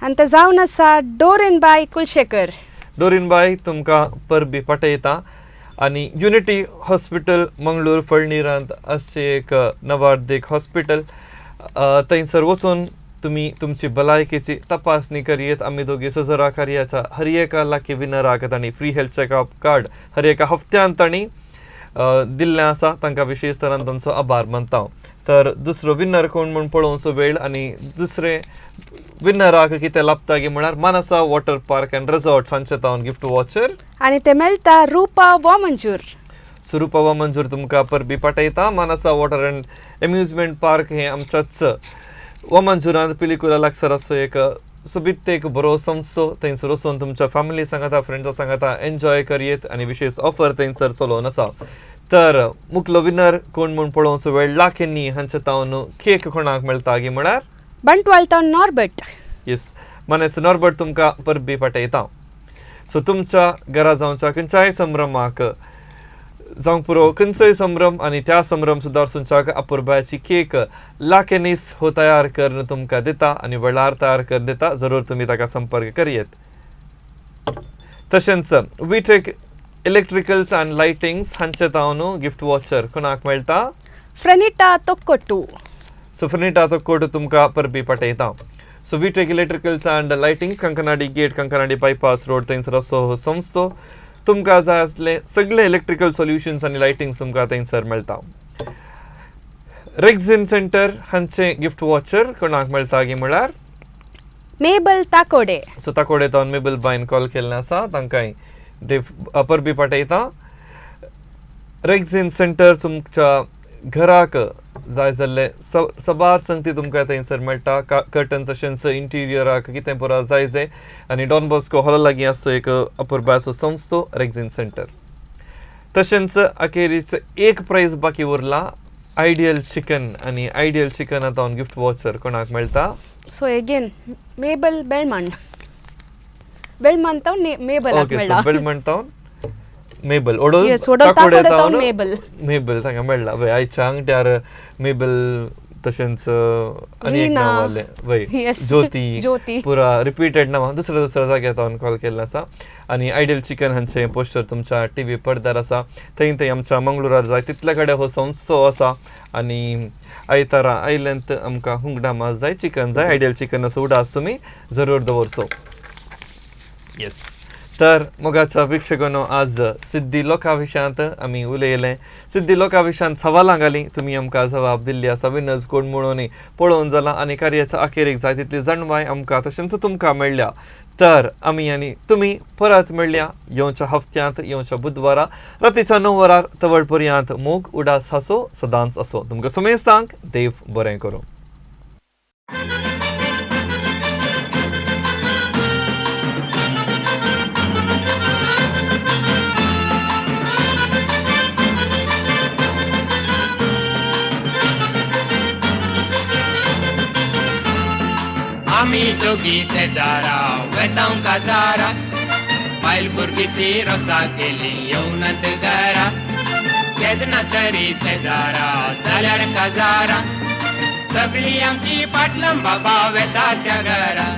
आनी ते जावन आसा डोरेन बाय कुलशेकर. डोरीन बाय, तुमकां परबी पाठयता. आनी युनिटी हॉस्पिटल मंगळूर फळणीरांत आसचें एक नवार्दीक हॉस्पिटल, थंयसर वचून तुमी तुमची भलायकेची तपासणी करयेत. आमी दोगी सजरा कार्याच्या हर एका लाकी विनराक तांणी फ्री हेल्थ चॅकअप कार्ड हर एका हफ्त्यान तांणी दिल्लें आसा. तांकां विशेश तरान तांचो आभार मानता. तर दुसरो विनर कोण म्हूण पळोवचो वेळ आनी दुसरे विनराक कितें लाभता गी म्हळ्यार मानसा वॉटर पार्क अँड रिसॉर्ट हांचे तावन गिफ्ट वॉचर. आनी ते मेळटा रुपा वामंजूर. सुरुपा वामंजूर, तुमकां परबी पाठयता. मानसा वॉटर अँड एम्युजमेंट पार्क हें आमच्याच वामंजुरांत पिलिकुला लागसर असो एक सोबीत एक बरो संस्थो. थंयसर वचून तुमच्या फॅमिली सांगाता, फ्रेंड्सा सांगाता एन्जॉय करयेत आनी विशेश ऑफर थंयसर चलोवन आसा. तर मुखलो विनर कोण म्हूण पळोवचो वेळ. लाखेंनी हांचे तावन केक कोणाक मेळटा गी म्हळ्यार बंटवाल तावन नॉर्बर्ट. येस, मानेस नॉर्बर्ट, तुमकां परबी पाठयता. सो तुमच्या घरा जावच्या खंयच्याय संभ्रमाक जावंक पुरो, खंयचोय संभ्रम आनी त्या संभ्रम सुदारसूंच्याक अपुरबायाची केक लाखेनीस हो तयार करून तुमकां दिता आनी वेळार तयार करून दिता. जरूर तुमी ताका संपर्क करयेत. तशेंच विटेक इलेक्ट्रिकल्स अँड लायटिंग्स हांचे तावन गिफ्ट वॉचर कोणाक मेळटा? फ्रेनिटा तोक्कोट्टू. सो फ्रेनिटा तोक्कोट, तुमकां परबी पाठयता. So Vitech electricals and lightings, Kankanady gate, Kankanady bypass road थंयसर असो हो संस्थो. तुमकां जाय आसले सगळे इलेक्ट्रिकल सोल्युशन्स आनी लायटिंग्स तुमकां थंयसर मेळटा. रेक्झिन सेंटर हांचे गिफ्ट वॉचर कोणाक मेळटा गी म्हळ्यार मेबल ताकोडे. सो ताकोडे तावन मेबल बायन कॉल केल्लें आसा, तांकांय देव परबी पाठयता. रेक्झिन सेंटर, तुमच्या घराक जाय जाल्ले सबार संगती तुमकां थंयसर मेळटा, कर्टन्स तशेंच इंटिरियराक कितें पुरो जाय जाय. आनी डॉन बॉस्को हॉला लागीं आसचो एक अपुरबायेचो संस्थो रेक्झिन सेंटर. तशेंच अखेरीच एक प्रायज बाकी उरला, आयडियल चिकन. आनी आयडियल चिकन आतां गिफ्ट वॉचर कोणाक मेळटा? सो एगेन मेबल बेळमण, बेळमण तावन मेबलाक ओके, सो मेळ्ळा. बेलमण तावन मेबल, ओडोल. Yes, Odol Takode Takode तावन तावन मेबल. मेबल तांकां मेळ्ळा. वय, आयच्या आंगट्यार मेबल, तशेंच आनी एक रीना. नांव आसलें वय. ज्योती. ज्योती. पुरा रिपीटेड नांवां दुसऱ्या दुसऱ्या जाग्यार तावन कॉल केल्लो आसा. आनी आयडियल चिकन हांचें पोस्टर तुमच्या टीव्ही पडद्यार आसा. थंय थंय आमच्या मंगळुरार जाय तितले कडेन हो संस्थो आसा. आनी आयतारा आयल्यांत आमकां हुंगडा मास जाय, चिकन जाय, आयडियल चिकन असो उडास तुमी जरूर दवरचो. येस, तर मोगाच्या वीक्षकांनो, आज सिद्धी लोकां विशयांत आमी उलयले, सिद्धी लोकां विशयांत सवालां घालीं, तुमी आमकां जबाब दिल्ली आसा. विनर्स कोण म्हणून पळोवन जाला आनी कार्याच्या अखेरीक जाय तितली जाणवाय आमकां तशेंच तुमकां मेळ्ळ्या. तर आमी आनी तुमी परत मेळया येवच्या हफ्त्यांत, येवच्या बुधवारा रातीच्या 9 वरार. तवळ पर्यंत मोग, उडास, हांसो सदांच असो. तुमकां सुमेस्तांक देव बरें करूं. आमी दोगी शेजारा वेतांव काजारा, बायल भुरगीं ती रोसा केली येवनात घरा. केन्ना तरी शेजारा जाल्यार काजारा, सगळीं आमची पाटलां बाबा वेता त्या घरा.